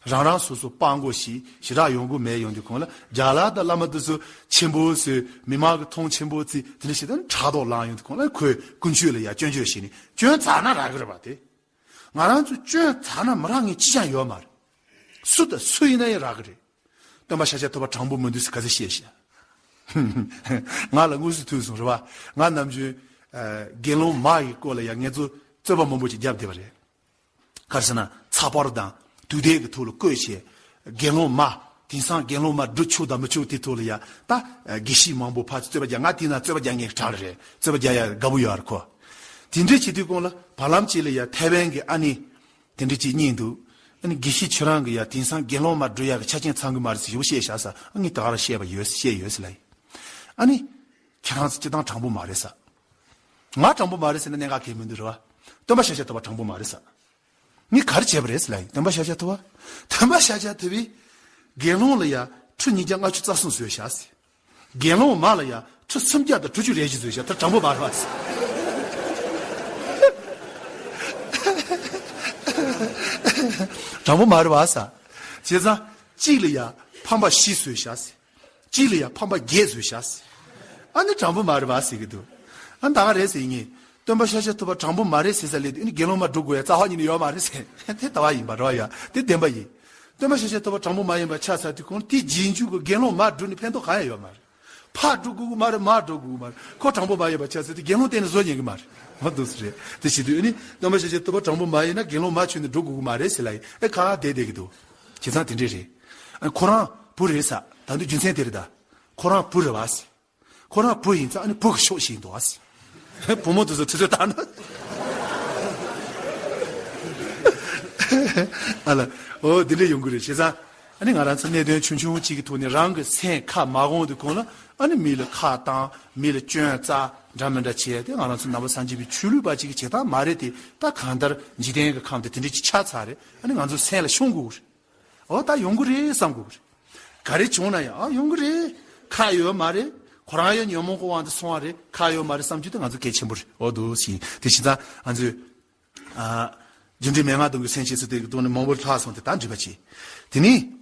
རང་རང་སོ་སོ་སྤྲང་པོ་ཞིག་ཞེ་དྲག་ཡོང་གི་མེད་ཡོང་དུས་གོང་ལ་རྒྱ་ལ་དང་བླ་མ་དེ་ཚོ་ཆེན་པོ་ཟེར་མི་མང་གི་མཐོང་ཆེན་པོ་ཅིག་དེ་འདྲ་ཞིག་དང་ཕྲག་དོག་ལངས་ཡོང་དུས་གོང་ལ་ཁོས་ཀུན་སྤྱོད་ལ་ཡ་སྐྱོན་བརྗོད་བྱས་ནས་སྐྱོན་བཙལ་ན་རག་གི་རེད་པ་དེ། ང་རང་ཚོ་སྐྱོན་བཙལ་ན་མི་རག་མཁན་ཅི་ཡང་ཡོད་མ་རེད། སུ་དང་སུ་ཡིན་ན་ཡང་རག་གི་རེད། སྟོན་པ་ཤཱཀྱ་ཐུབ་པ་དྲང་པོ་མི་འདུག་ཟེར་ག་ཚོད་བཤད་ཤག་ང་ལ་དངོས་སུ་ཐུག་སོང་རེད་བ། ང་ནམ་རྒྱུན་ཨ་དགེ་སློང་མ་ཡི་སྐོར་ལ་ཡང་ངེད་ཚོ་རྩོད་པ་མང་པོ་ཞིག་བརྒྱབ་བསྡད་པ་རེད། ག་རེ་ཟེར་ན་ཚགས་པར་དང་དུས་དེབ་ཀྱི་ཐོག་ལ་བཀོད་བྱས། དགེ་སློང་མ། དེང་སང་དགེ་སློང་མ་སྒྲུབ་ཆོག་དང་མི་ཆོག་དེ་ཐོག་ལ་ཡ་ད་ཨ་དགེ་བཤེས་མང་པོ་ཕར་ཚུར་རྩོད་པ་རྒྱག་ང་དེ་ན་རྩོད་པ་རྒྱག་མཁན་གྲགས་རེད། རྩོད་པ་རྒྱག་ཡ་དགའ་པོ་ཡོད་རེད་ཁོ། དེ་འདྲ་བྱེད་དུས་གོང་ལ་བར་ལམ་གཅིག་ལ་ཡ་ཐའེ་ཝན་གྱི་ཨ་ནི། དེ་འདྲ་ཅིག་རྙེད་འདུག་ཨ་ནི་དགེ་བཤེས་ཁྱོད་རང་གི་ཡ་དེང་སང་དགེ་སློང་མ་སྒྲུབ་ཡག་གི་ཆ་རྐྱེན་ཚང་གི་མ་རེད་ཟེར་ཞུ་བཤད་བཞག་ས་ཨ་ངས་ད་ག་རང་བཤད་པ་ཡོད་བཤད་ཡོད་ཟེར་ལ་ཡིན། ཨ་ནི། ཁྱེད་རང་ཚོ་སྤྱིར་བཏང་དྲང་པོ་མ་རེད་ས། ང་དྲང་པོ་མ་རེད་ཟེར་ན་གནད་འགག་གང་ཡང་མི་འདུག་རེད་བ། སྟོན་པ་ཤཱཀྱ་ཐུབ་པ་དྲང་པོ་མ་རེད་ས། ངས་ག་རེ་བྱས་པ་རེད་ཟེར་ལ་ཡིན་སྟོན་པ་ཤཱཀྱ་ཐུབ་པ། སྟོན་པ་ཤཱཀྱ་ཐུབ་པས། དགེ་སློང་ལ་ཡ་ཁྲི་ཉིས་བརྒྱ་ལྔ་བཅུ་རྩ་གསུམ་བཟོས་བཞག་ཟེར། དགེ་སློང་མ་ལ་ཡ་ཁྲི་སུམ་བརྒྱ་དང་དྲུག་ཅུ་རེ་བཞི་བཟོས་བཞག་ད་དྲང་པོ་མ་རེད་བ་ཟེར། དྲང་པོ་མ་རེད་བ་ཟེར། བྱས་ཙང་གཅིག་ལ་ཡ་ཕམ་པ་བཞི་བཟོས་བཞག་ཟེར། གཅིག་ལ་ཡ་ཕམ་པ་བརྒྱད་བཟོས་བཞག་ཟེར། ཨ་ནི་དྲང་པོ་མ་རེད་བ་ཟེར་གི་འདུག་ཨ་ད་ག་རེད་ཟེར་ངས། སྟོན་པ་ཤཱཀྱ་ཐུབ་པ་དྲང་པོ་མ་རེད་ཟེར་ས་ལས་དུས་ཨ་ནི་དགེ་སློང་མ་སྒྲུབ་དགོས་ཡ་རྩ་བ་ཉིད་ནས་ཡོད་མ་རེད་ཟེར། དེ་ལྟ་བ་ཡིན་པ་རེད་བ་ཡ་དེ་བདེན་པ་ཡིན། སྟོན་པ་ཤཱཀྱ་ཐུབ་པ་དྲང་པོ་མ་ཡིན་པ་ཆགས་ཚར་དུས་ཁོང་དེ་རྗེས་འཇུག་གི་དགེ་སློང་མ་སྒྲུབ་ནས་ཕན་ཐོགས་གང་ཡང་ཡོད་མ་རེད། ཕར་སྒྲུབ་དགོས་ཀྱི་མ་རེད་མར་སྒྲུབ་དགོས་ཀྱི་མ་རེད་ཁོ་དྲང་པོ་མ་ཡིན་པ་ཆགས་ཚར་དུས་དགེ་སློང་གཏན་ནས་བཟོ་ཉན་གི་མ་རེད། མ་འདུག་ཟེར་རེད་དེ་བྱེད་དུས་ཨ་ནི་སྟོན་པ་ཤཱཀྱ་ཐུབ་པ་དྲང་པོ་མ་ཡིན་ན་དགེ་སློང་མ་ཆོས་ནས་སྒྲུབ་དགོས་ཀྱི་མ་རེད་ཟེར་ལ་ཡིན་ཨེ་ཁ་བདེ་བདེ་གི་འདུག་བྱས་ཙང་དེ་འདྲས་རེད། ཨ་ཁོ་རང་བུ་རེད་ས་ད་འདི་རྒྱུ་མཚན་དེ་རེད་ད། ཁོ་རང་བུ་རེད་བ་ཟེར། ཁོ་རང་བུ་ཡིན་ཙང་ཨ་ནི་བུ་གི་ཕྱོགས་བཞེས་འདུག་བ་ཟེར། བུ་མོ་དེ་ཚོ་ཁྲིད་ཁྲིད་བཏང་ན། ཨ་ལ། འོ་འདི་འདྲ་ཡོང་གི་རེད། བྱས་ཙང་ཨ་ནི་ང་རང་ཚོ་གནད་དོན་ཆུང་ཆུང་གཅིག་གི་ཐོག་ནས་རང་གི་སེམས་ཁ་མ་འོངས་དུས་གོང་ལ་ཨ་ནི་མི་ལ་ཁ་བཏང་། མི་ལ་སྐྱོན་བཙལ་འདྲ་མི་འདྲ་བྱས་ཏེ། ང་རང་ཚོ་ནང་པ་སངས་རྒྱས་པའི་ཆོས་ལུགས་པ་གཅིག་གི་བྱེད་སྟངས་མ་རེད་དེ། ད་གང་ལྟར་འཇིག་རྟེན་གྱི་ཁམས་དེ་དེ་འདྲ་ཅིག་ཆགས་ཚར་རེད། ཨ་ནི་ང་ཚོ་སེམས་ལ་ཤོང་དགོས་རེད། འོ་ད་ཡོང་གི་རེད་བསམ་དགོས་རེད། ག་རེ་བྱུང་ན་ཡང་ཨ་ཡོང་གི་རེད། ཁག་ཡོད་མ་རེད། ཁོ་རང་ཡང་ཉོན་མོངས་ཀྱི་དབང་དུ་སོང་བ་རེད། ཁག་ཡོད་མ་རེད་བསམ་རྒྱུ་དེ་ང་ཚོ་གལ་ཆེན་པོ་རེད། འོ་འདུག་ཟེར། དེ་བྱས་ཙང་ང་ཚོས་ཨ་རྒྱུ་འབྲས་མན་ངག་སྡོམ་གྱི་སེམས་བསྐྱེད་ཚུལ་དེ་གི་ཐོག་ནས་མང་པོ་ལྷག་སོང་སྟེ། ད་འགྲིག་པ་བྱས། དེ་ནས་